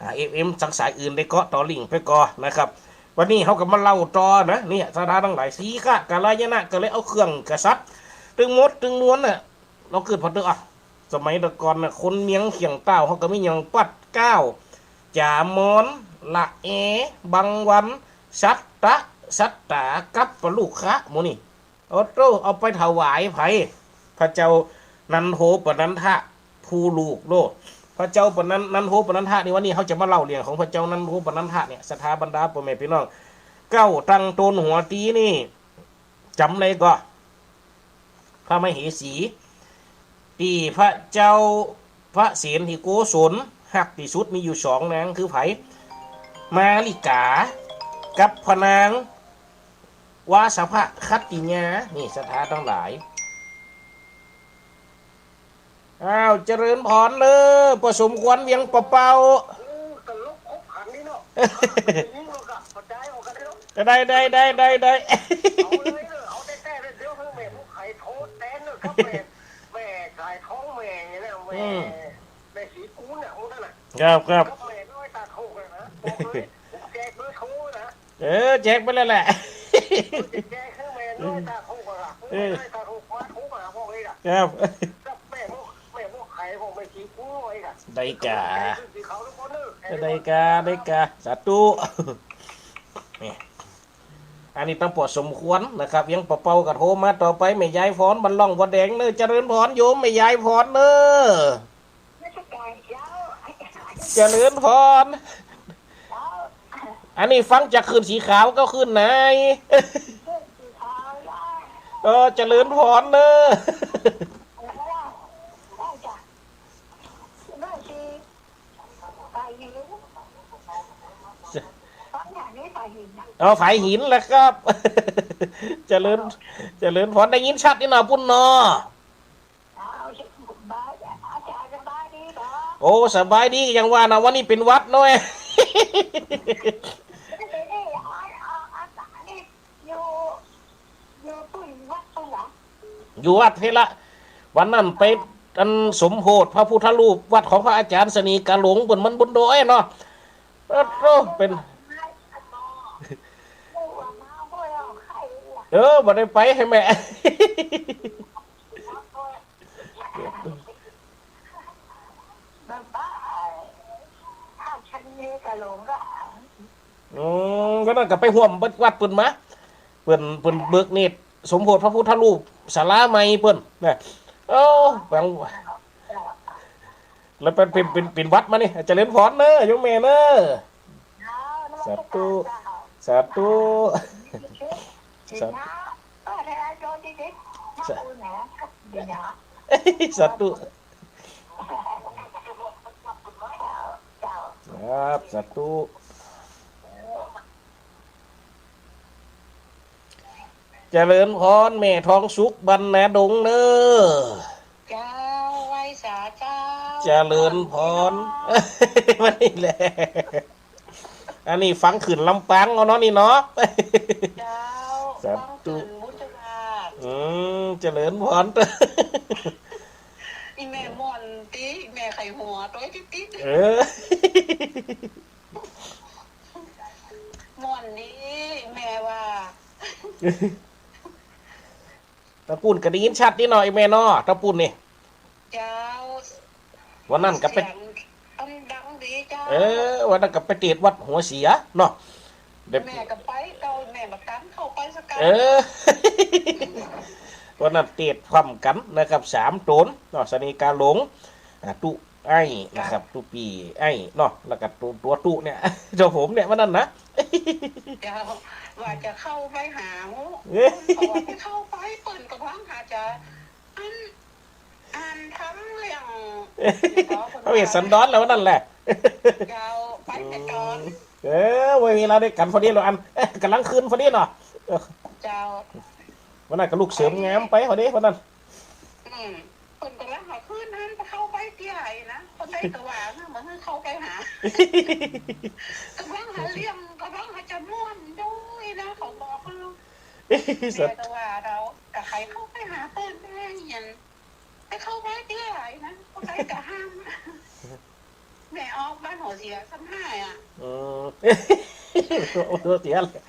อ่า เอฟเอ็ม สังสายอื่นได้เกาะต่อลิงก์ไปก่อนะครับ วันนี้เฮาก็มาเล่าต่อนะ เนี่ย ศรัทธาตังหลาย สีฆะกะลายนะ ก็เลยเอาเครื่องกษัตริย์ ตึงหมดตึงมวลน่ะ ลองกึ๊ดผ่อเต๊อะ อะ สมัยแต่ก่อนน่ะ คนเมียงเขียงต้าว เฮาก็มีหยัง ปัดเกล้า จ๋ามอน ละแอ บังวัน สัตตะ สัตตา กับปะลุกคะ หมู่นี่ โอ้โต เอาไปถวายไผ พระเจ้านันโทปนันทะ ผู้ลูกโลด พระเจ้าปนัน นันโทปนันทะนี่ วันนี้เฮาจะมาเล่าเรื่องของพระเจ้านันโทปนันทะเนี่ย ศรัทธาบรรดาป้อแม่ปี้น้อง เก๊าตังต้นหัวตี๋นี่ จ๋ำได้ก่อ พระมเหสี ตี้พระเจ้าพระเสนทิโกศลฮักตี้สุดมีอยู่สองนาง คือไผ มาริกา กับพระนาง วาสภคัตติยา นี่ศรัทธาตังหลาย อ้าว เจริญพรเน่อ ป้อสมควรเวียงปะเปา โอ้ ตลกขบขันนี่เนาะ เป็นอย่างนี้เราก็เข้าใจออกกันเนาะ ได้ ได้ ได้ ได้ ได้ เอาเลยเนอะ เอาแต๊ๆ เลย เดี๋ยวให้แม่หมอไข่โทรแตนเนอะครับ แม่ แม่สายท้องแม่เนี่ยนะ แม่ อืม แม่สีกูลเนี่ย โอ้ นั่นน่ะ ครับ ครับ ครับ แม่น้อยตาโทกเลยนะ บอกเลย ผมแจกเบอร์โทรนะ เออ แจกไปแล้วแหละ แจกให้แม่น้อยตาโทกอะ เออ แม่น้อยตาโทกมาโทรมาบอกเลยอะ ครับ กับแม่หมอ แม่หมอไข่บอกแม่สีกูลเลยอะ ได้กา สีขาวทุกคนเนอะ ได้กา ได้กา สาธุ นี่ อันนี้ตังป้อสมควรนะครับ เวียงปะเปาก็โทรมาต่อไป แม่ยายพร บ้านร่องบัวแดงเน่อ เจริญพรโยม แม่ยายพรเน่อ นมัสการเจ้า เจริญพร เจ้า อันนี้ฟังจากคลื่นสีขาวก็คลื่นไหน คลื่นสีขาวเจ้า เออ เจริญพรเน่อ เออ ได้จ้ะ ได้สิ ไปอยู่ อย่างนี้ฝ่ายหินนะ เอาฝ่ายหินแหละครับ เจริญ เจริญพร ได้ยินชัดนี่เนาะ ปุ้นเนาะ เอา สบาย อาจ๋ารย์สบายดีเหรอ โอ้ สบายดี ยังว่านะ วันนี้เป๋นหวัดหน้อย นี่ นี่ เอา เอา เอา นี่ อยู่ อยู่ปุ้นวัดปุ้นเหรอ อยู่วัดพี้ละ วันนั้นไปอันสมโภชพระพุทธรูปวัดของพระอาจ๋ารย์สนีกาหลง เปิ้นมันบนดอยเนาะ เออ โอ้ เป๋น เออ บ่ได้ไป แหม อืม ก็นั่นก็ไปฮ่วมวัดเปิ้นมา เปิ้น เปิ้นเบิกเนตรสมโภชพระพุทธรูปศาลาใหม่เปิ้นนะ โอ้ ฟัง แล้วเป๋น เป๋น เป๋น เป๋นหวัดมานี่ เจริญพรเนาะ โยมแม่เนาะ สาธุ สาธุ สาธุ สาธุ ครับ สาธุ เจริญพร แม่ทองสุข บ้านนาดงเนาะ เจ้า ไหว้สาเจ้า เจริญพร วันนี้แหละ อันนี้ฟังขึ้นลำปางเอาเนาะนี่เนาะ เจ้า สาธุ ฟังขึ้นบุญชวา อืม เจริญพร อีแม่ม่วนติ อีแม่ใค่หัวตวยติ๊ดๆ เออ ม่วนดี แม่ว่า ตะปู้นก็ได้ยินชัดนี่เนาะ ไอ้แม่เนาะ ตะปู้นนี่ เจ้า วันนั้นก็ไป เสียงดังดีเจ้า เออ วันนั้นก็ไปเตศน์วัดหัวเสียเนาะ แม่ก็ไปเก่า แม่บ่ตันเข้าไปสักกั๋น เออ วันนั้นเตศน์พร้อมกั๋นนะครับ สามโต๋นเนาะ สนีกาหลง อ่า ตุ๊ ไอ้นะครับ ตุ๊ปี้ไอ้เนาะ แล้วก็ตุ๊ ตั๋วตุ๊เนี่ย ตั๋วผมเนี่ย วันนั้นนะ เจ้า ว่าจะเข้าไปหา เอ๊ะ เปิ้นก็ว่าจะเข้าไป เปิ้นก็ว่าหาจะ อัน อันทำเรื่อง พระเวสสันดรแล้ววันนั้นแหละ เจ้า ไปแต่ก่อน เออ เวลาเดียวกั๋นพอดีเลย อัน เอ๊ะ ก๋ำลังขึ้นพอดีเนาะ เออ เจ้า วันนั้นก็ลูกเสริมงามไปพอดีวันนั้น อืม เปิ้นก็ว่าหาคืนนั้นเข้าไปเตี้ยนะ คนใดก็ว่านะ บ่หื้อเข้าไปหา ก็ว่าหาเรื่อง ก็ว่าหาจะม่วนด้วยนะ เขาบอกว่า แม่ก็ว่าเฮาก็ใค่เข้าไปหาเปิ้นแม่เหียน แต่เข้าไปเตี้ยนะ คนใดก็ห้าม แม่ออกบ้านหัวเสียซ้ำห้าอ่ะ อืม หัวเสียเลย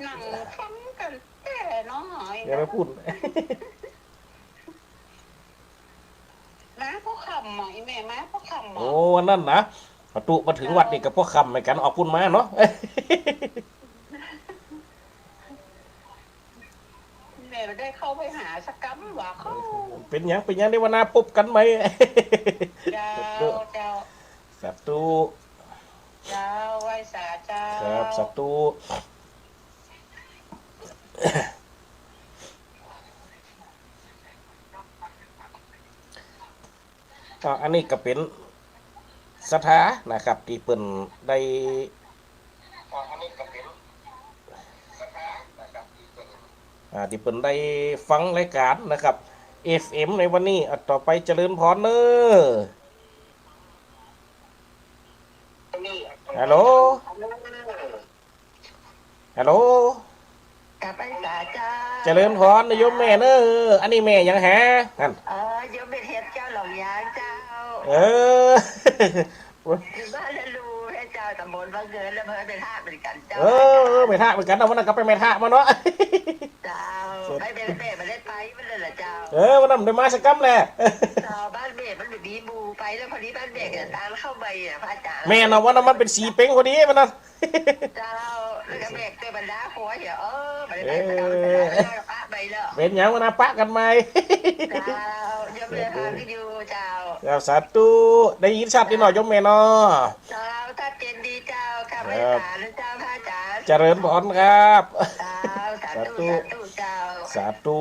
นั่งฟังกั๋นแต่น้อย อย่าไปพูด มาพอค่ำอ่ะ อีแม่มาพอค่ำอ่ะ โอ้ วันนั้นนะ ประตูมาถึงวัดนี่ก็พอค่ำเหมือนกั๋น ออกปุ้นมาเนาะ แม่บ่ได้เข้าไปหาสักกำว่าเขา เป๋นหยัง เป๋นหยัง เดี๋ยววันหน้าพบกั๋นใหม่ เจ้า เจ้า สาธุ เจ้า ไหว้สาเจ้า ครับ สาธุ อ่า อันนี้ก็เป๋นศรัทธานะครับ ตี้เปิ้นได้ อ่า ตี้เปิ้นได้ฟังรายก๋านนะครับ เอฟเอ็ม ในวันนี้ อ่ะ ต่อไปเจริญพรเนาะ ฮัลโหล ฮัลโหล กราบไหว้สาเจ้า เจริญพรนะโยมแม่เนาะ อันนี้แม่หยังหา นั่น เออ โยมแม่เพชรเจ้าหลองยางเจ้า เออ อยู่บ้านละลูแม่เจ้า ต๋ำบลวังเงิน อำเภอแม่ทะเหมือนกั๋นเจ้า เออ แม่ทะเหมือนกั๋นเนาะ วันนั้นก็ไปแม่ทะมาเนาะ เจ้า ไปแม่ แม่บ่ได้ไป วันนั้นแหละเจ้า เออ วันนั้นได้มาสักกำแหละ เจ้า บ้านแม่มันบ่มีหมู่ไป แล้วพอดีบ้านแม่ก็ตางเข้าไปอ่ะ พระอาจ๋ารย์ แม่นเนาะ วันนั้นมันเป๋นสีเป๋งพอดีวันนั้น เจ้า แล้วก็แบกแต่บรรดาผัวเหีย เออ บ่ได้ไป เออ บ่ได้ไป บ่ได้ไป ปะไปแล้ว เป๋นหยังวะนะ ปะกั๋นใหม่ เจ้า โยมแม่พาไปอยู่ เจ้า เจ้า สาธุ ได้ยินชัดดีเนาะ โยมแม่เนาะ เจ้า ชัดเจนดีเจ้า ข้าพเจ้า ครับ เจ้า พระอาจ๋ารย์ เจริญพรครับ เจ้า สาธุ สาธุ สาธุเจ้า สาธุ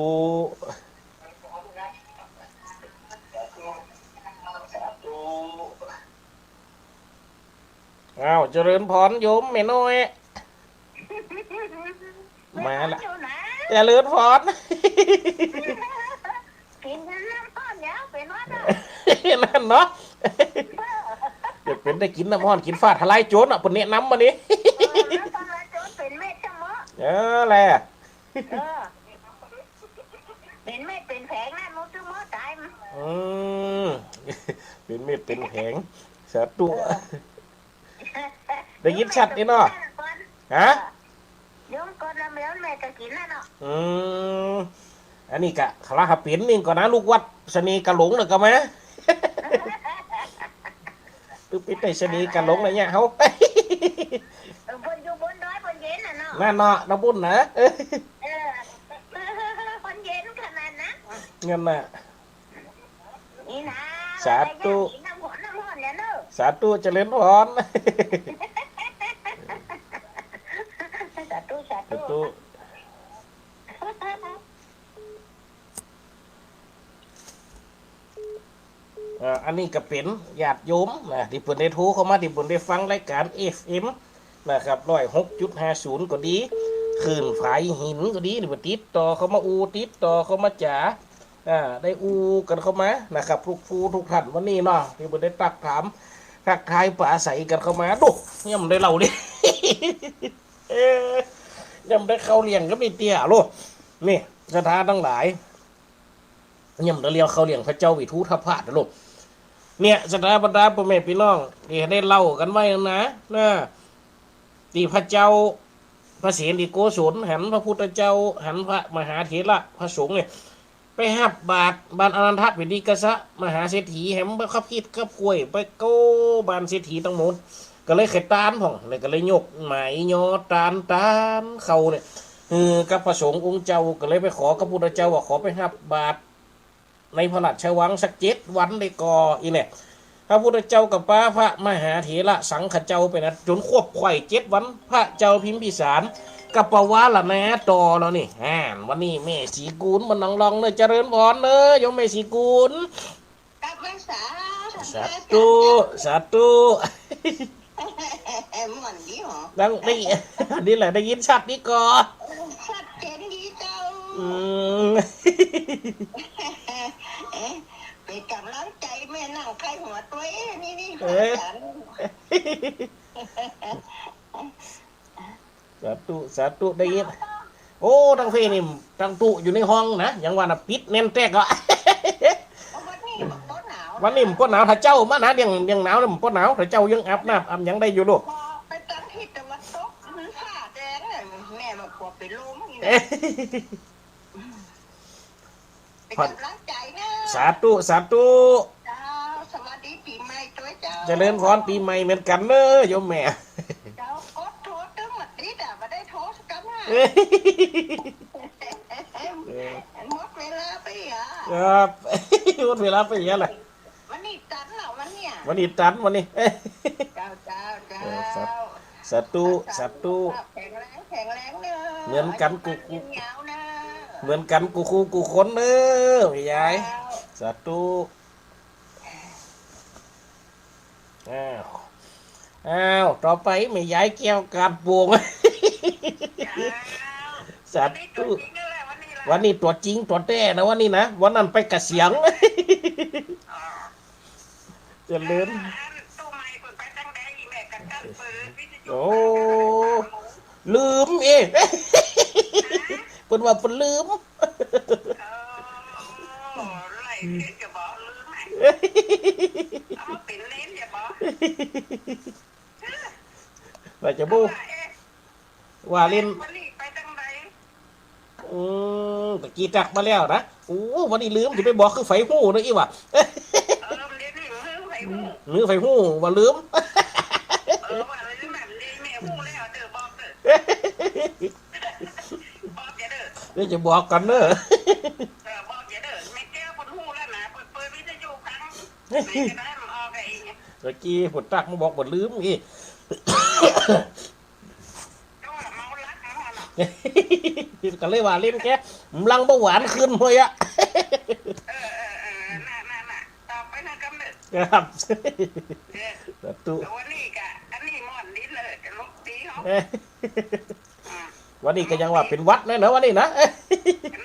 สาธุ สาธุ อ้าว เจริญพรโยมแม่น้อย มาละ อยู่นะ เจริญพร กิ๋นน้ำฮ้อนแล้วเป๋นหวัดอะ นั่นเนาะ เออ เดี๋ยวเป๋นได้กิ๋นน้ำฮ้อน กิ๋นฟ้าทะลายโจรอะ เปิ้นแนะนำมานี่ เออ ฟ้าทะลายโจรเป๋นเม็ดใจ้ไหมะ เออแหละ เออ เป๋นเม็ดเป๋นแผงนะ หมดตึงหมดต๋าย อืม เป๋นเม็ดเป๋นแผง สาธุ เออ ได้ยินชัดนี่เนาะ ฮะ โยมก่อนนะ แม่ แม่จะกิ๋นแล้วเนาะ อืม อันนี้กะ คาราฮะเป๋นนี่ก่อนนะ ลูกวัดเสน่ห์กาหลงน่ะก็มา ตึกปิดได้เสน่ห์กาหลงน่ะเนี่ยเฮา เออ เปิ้นอยู่บนดอยเปิ้นเย็นน่ะเนาะ นั่นเนาะ น้องบุญนะ เออ เปิ้นเย็นขนาดนั้น งั้นน่ะ นี่นะ สาธุ กิ๋นน้ำฮ้อนน้ำฮ้อนเนี่ยเนาะ สาธุ เจริญพร สาธุ สาธุ สาธุ อ่า อันนี้ก็เป๋นญาติโยมนะ ตี้เปิ้นได้โทรเข้ามา ตี้เปิ้นได้ฟังรายก๋าน เอฟเอ็ม นะครับ ร้อยหกจุดห้าศูนย์ ก็ดี คลื่นฝายหินก็ดี ตี้เปิ้นติดต่อเข้ามาอู้ ติดต่อเข้ามาจ๋า อ่า ได้อู้กั๋นเข้ามานะครับ ทุกผู้ทุกท่านวันนี้เนาะ ตี้เปิ้นได้ตักถาม ทักทายปราศรัยกั๋นเข้ามา ดู ยังบ่ได้เล่าเลย เอ้ย ยังบ่ได้เข้าเรื่องกับแม่เตี้ยโล นี่ ศรัทธาตังหลาย ยังบ่ได้เล่าเข้าเรื่องพระเจ้าวิทูธพราชโล เนี่ย ศรัทธาบรรดาป้อแม่ปี้น้อง ตี้ได้เล่ากั๋นไว้นะ นะ ตี้พระเจ้า พระเสนีโกศลหันพระพุทธเจ้า หันพระมหาเถระ พระสงฆ์เนี่ย ไปฮับบาตรบ้านอนันทปิณฑิกะมหาเศรษฐี แหมไปคับคิดคับควย ไปโก้บ้านเศรษฐีตังหมด ก็เลยใค่ตานพ่อง แล้วก็เลยยกหมายยอตาน ตานเข้าเนี่ย เออ กับพระสงฆ์องค์เจ้า ก็เลยไปขอกับพุทธเจ้าว่าขอไปฮับบาตร ในพระราชวังสักเจ็ดวันได้ก่อ อี้เนี่ย พระพุทธเจ้าก็ปาพระมหาเถระสังฆเจ้าไปนะ จ๋นควบไขว่เจ็ดวัน พระเจ้าพิมพิสารก็ปวารณาต่อแล้วนี่ อ่า วันนี้แม่ศรีกูลมานั่งลองเน่อ เจริญพรเน่อ โยมแม่ศรีกูล กลับมาสา สาธุ สาธุ ม่วนดีหรอ ดังนี้ นี่แหละ ได้ยินชัดดีก่อ ชัดเจ๋นดีเจ้า อืม เอ๊ะ เป๋นก๋ำลังใจ๋แม่นั่งใค่หัวตวย เอ๊ะ นี่ นี่ เอ๊ะ อาจ๋ารย์ สาธุ สาธุ ได้ยิน โอ้ ตังเพนี่ ตังตุ๊อยู่ในห้องนะ ยังว่าน่ะ ปิดแน่นแต๊กอะ วันนี้มันบ่หนาว วันนี้มันบ่หนาว ถ้าเจ๊ามานะ เรื่อง เรื่องหนาวเนี่ยมันบ่หนาว ถ้าเจ๊ายังอาบน้ำอาบหยังได้อยู่ลูก ไปตางทิศตะวันตก มันผ้าแดงเนี่ย แม่ว่าปวดเป๋นลมนี่นะ เอ๊ะ เป๋นก๋ำลังใจ๋เน่อ สาธุ สาธุ เจ้า สวัสดีปี๋ใหม่ตวยเจ้า เจริญพรปี๋ใหม่เหมือนกั๋นเน่อ โยมแม่ เจ้า กดโทรตึงบ่ติดอะ บ่ได้โทรสักกำอะ เอ๊ะ เออ หมดเวลาไปอะ ครับ หมดเวลาไปอะแหละ วันนี้ตันเหรอ วันเนี้ย วันนี้ตัน วันนี้ เจ้า เจ้า เจ้า เออ สา สาธุ สาธุ สาธุ แข็งแรง แข็งแรงเน่อ เหมือนกั๋นกู้ กู้ ยาวๆ เน่อ เหมือนกั๋นกู้คู่กู้คนเน่อ แม่ยาย เจ้า สาธุ อ้าว อ้าว ต่อไปแม่ยายแก้วกาดโป่ง อ้าว สาธุ วันนี้ตั๋วจริงนั่นแหละ วันนี้ตั๋วจริงตั๋วแต๊นะ วันนี้นะ วันนั้นไปกะเสียง อ๋อ เจริญ อันตู้ใหม่เปิ้นไปตางใด แม่ก็จับเปิดวิทยุ โอ้ ฟัง ลืมเอ๊ะ ฮะ เปิ้นว่าเปิ้นลืม เออ ไล่เสียงจะบอกลืมให้ เอามาเป๋นเน้นจะบอก ว่าจะบู้ ว่าเอ๊ะ ว่าเล่น วันนี้ไปตางใด อืม ตะกี้ตักมาแล้วนะ โอ้ วันนี้ลืม จะไปบอกคือใผฮู้นะอี้ว่ะ เออ เดี๋ยวนี้มันคือใผฮู้ หือ ใผฮู้ว่าลืม เออ ว่าลืมแบบนี้แม่ฮู้แล้วเด้อ บอกเด้อ บอกแกเด้อ เดี๋ยวจะบอกกั๋นเน่อ เออ บอกแกเด้อ แม่แก้วเปิ้นฮู้แล้วนะ เปิ้นเปิดวิทยุฟัง ไหนจะได้มันออกไอ้เนี่ย ตะกี้ผมตักมาบอกบ่ลืมอี้ ก็เลยว่าเล่นแก กำลังเบาหวานขึ้นเฮ้ยอะ เออ เออ เออ น่ะ น่ะ น่ะ ต่อไปนะกำเนิด ครับ เออ สาธุ วันนี้กะ อันนี้หมอ เอ้ย อืม วันนี้ก็ยังว่าเป๋นหวัดนะเนาะ วันนี้นะ เอ้ย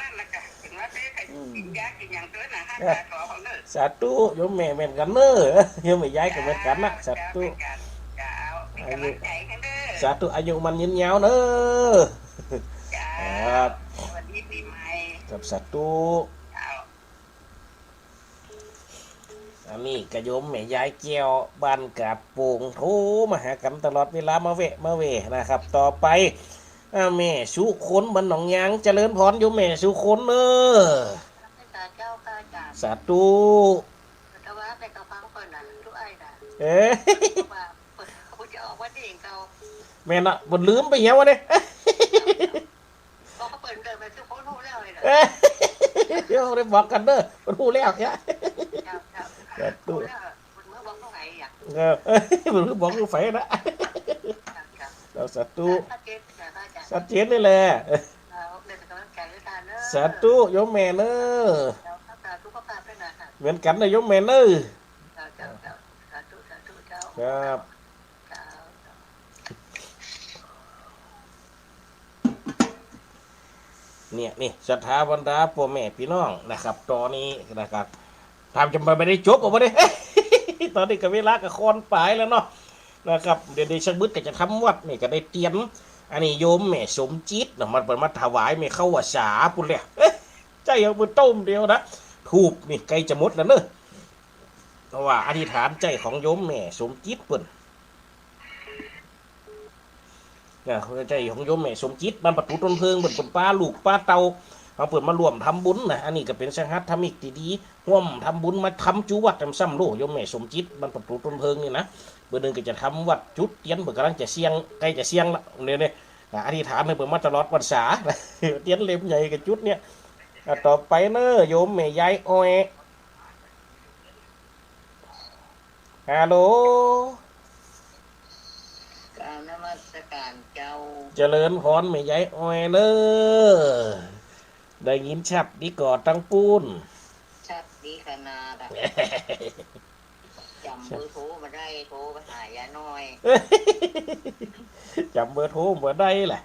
นั่นแหละค่ะ เป๋นหวัดเลยค่ะ อืม กิ๋นยากิ๋นหยังเต๊อะนะ เอ้ย หาหมอเอาเต๊อะ สาธุ โยมแม่แม่นกั๋นเนาะ โยมแม่ยายก็แม่นกั๋นนะ เจ้า สาธุ เจ้า แม่นกั๋น เจ้า เป๋นก๋ำลังใจ๋หื้อเต๊อะ สาธุ อายุมั่นยืนยาวเนาะ เจ้า ครับ สวัสดีปี๋ใหม่ ครับ สาธุ เจ้า อันนี้ก็โยมแม่ยายแก้วบ้านกาดโป่ง โทรมาหากั๋นตลอดเวลา มาแวะมาแวะนะครับ ต่อไป อ่า แม่สุคนบ้านหนองยาง เจริญพรโยมแม่สุคนเนาะ เจ้าค่ะ เจ้า สาธุ แต่ว่าไปกับฟังก่อนนะ ลูกอ้ายนะ เอ๊ะ ว่าเปิ้น เขาจะออกวันนี้เขา แม่นนะ บ่ลืมไปเหียวันนี้ บอกเขาเปิ้นเดินไปสุคนฮู้แล้วเลยนะ เอ๊ะ เดี๋ยวได้บอกกั๋นเนาะ เปิ้นฮู้แล้วเหีย เจ้า เจ้า สาธุ ฮู้แล้ว เปิ้นเมื่อบอกลูกไผอ่ะ เออ เปิ้นเมื่อบอกลูกไผนะ เจ้า เจ้า เจ้า สาธุ ชัดเจนนะพระอาจ๋ารย์ ชัดเจนเลยแหละ เอา เป๋นก๋ำลังใจ๋หื้อเต๊อะเนาะ สาธุ โยมแม่เนาะ เจ้า รักษาสุขภาพด้วยนะคะ เหมือนกั๋นนะโยมแม่เนาะ เจ้า เจ้า เจ้า สาธุ สาธุ เจ้า ครับ เจ้า เจ้า เนี่ย นี่ ศรัทธาบรรดาป้อแม่ปี้น้องนะครับ ต๋อนนี้นะครับ ถามจะมาบ่ได้จบอ่ะบ่ได้ ต๋อนนี้ก็เวลาก็ค่อนป๋ายแล้วเนาะ นะครับ เดี๋ยว เดี๋ยวสักบึดก็จะทำวัตรนี่ก็ได้เตียน อันนี้โยมแม่สมจิตเนาะ มันเปิ้นมาถวายแม่เข้าพรรษาปู้นแหละ เอ๊ะ ใจ้เอาไปต้มเดียวนะ ธูปนี่ใก้จะหมดแล้วเนาะ เพราะว่าอธิษฐานใจ้ของโยมแม่สมจิตเปิ้น เนี่ย ใจ้ของโยมแม่สมจิต บ้านประตู๋ต้นเพิง เปิ้น เปิ้นปาลูกปาเต้า เอาเปิ้นมาร่วมทำบุญนะ อันนี้ก็เป๋นสังฆาธรรมิกตี้ดี ร่วมทำบุญมาทำจุวัตรซ้ำๆ โล โยมแม่สมจิต บ้านประตู๋ต้นเพิงนี่นะ เปิ้นนึ่งก็จะทำวัตรจุดเตียน เปิ้นก่ำลังจะเสี้ยง ใก้จะเสี้ยงละ เนี่ย เนี่ย อ่ะ อธิษฐานหื้อเปิ้นมาตลอดพรรษา เตียนเล่มใหญ่ก็จุดเนี่ย อ่ะ ต่อไปเนาะ โยมแม่ยายอ้อย ฮัลโหล กราบนมัสการเจ้า เจริญพรแม่ยายอ้อยเน่อ ได้ยินชัดดีก่อตังปู้น ชัดดีขนาดอะ จ๋ำเบอร์โทรบ่ได้ โทรไปหายายน้อย จ๋ำเบอร์โทรบ่ได้แหละ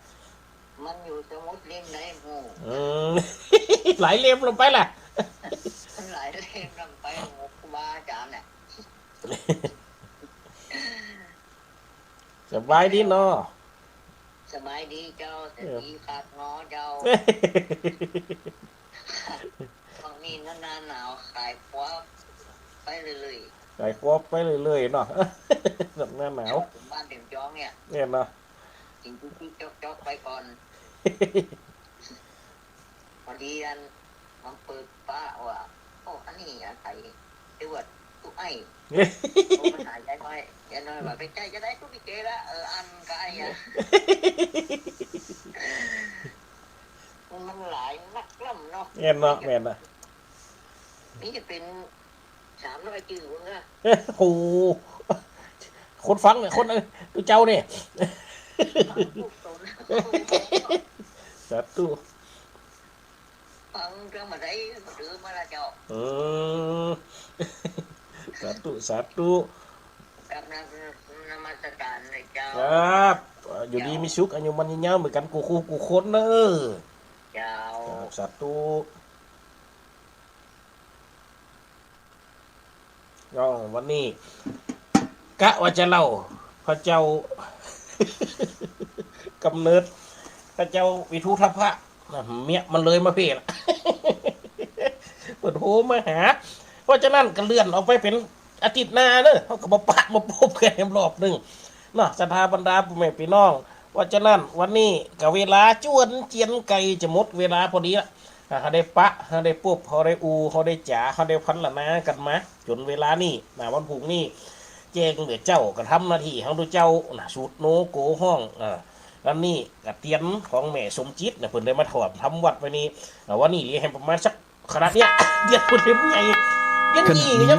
มันอยู่สมุดเล่มใดหมู่ อืม หลายเล่มลงไปล่ะ มันหลายเล่มลงไปหมู่ครูบาอาจ๋ารย์เนี่ย สบายดีเนาะ สบายดีเจ้า เออ สบายดีคักเนาะเจ้า ช่วงนี้หน้าหนาวขายครัวไปเรื่อยๆ ขายครัวไปเรื่อยๆ เนาะ หน้าหนาว บ้านเต็มจ้องเนี่ย เนี่ยเนาะ กิ๋นจุ๊กๆ จ๊อกๆ ไปก่อน พอดีอัน มันเปิดปะว่า โอ้ อันนี้อาศัยตรวจตู้ไอ้ โอ้ มันหายายน้อย ยายน้อยว่า ไปใจ้จะได้ตู้ลิเกละ เออ อันก็ไอ้อะ มันหลายนักล่ำเนาะ แม่นเนาะ แม่นนะ นี่จะเป๋น สามร้อยจื้อพุ้นนะ โอ้โห คนฟังเนี่ย คน เอ้ย ตุ๊เจ้าเนี่ย ฟังตุ๊ต๋น สาธุ ฟังเรื่องมาได้ มาดื้อมาละเจ้า อืม สาธุ สาธุ กราบนมัสการเลยเจ้า ครับ อยู่ดีมีสุข อายุมั่นยืนยาวเหมือนกั๋นกู้คู่กู้คนเน่อ เจ้า ครับ สาธุ ก็วันนี้กะว่าจะเล่าพระเจ้า กำเนิดพระเจ้าวิทุทพะนะ เมียมันเลยมาเพ่ละ เปิ้นโทรมาหา เพราะฉะนั้นก็เลื่อนออกไปเป๋นอาทิตย์หน้าเน่อ เฮาก็มาปะมาปบกั๋นอีกรอบนึ่งเนาะ ศรัทธาบรรดาป้อแม่ปี้น้อง เพราะฉะนั้นวันนี้ก็เวลาจวนเจียนใก้จะหมดเวลาพอดีละ อ่า เฮาได้ปะ เฮาได้ปบ เฮาได้อู้ เฮาได้จ๋า เฮาได้พรรณนากั๋นมาจ๋นเวลานี้นะ วันพรุ่งนี้แจ้งเตื้อเจ้า ก็ทำหน้าตี้ของตุ๊เจ้านะ สูตรโนโกฮ้อง อ่า อันนี้ก็เตียนของแม่สมจิตนะ เปิ้นได้มาถวายทำวัตรไว้นี่ อ่า วันนี้เหลือแหมประมาณสักขนาดเนี้ย เตียนเปิ้นเล่มใหญ่ เตียนนี่ก็ยัง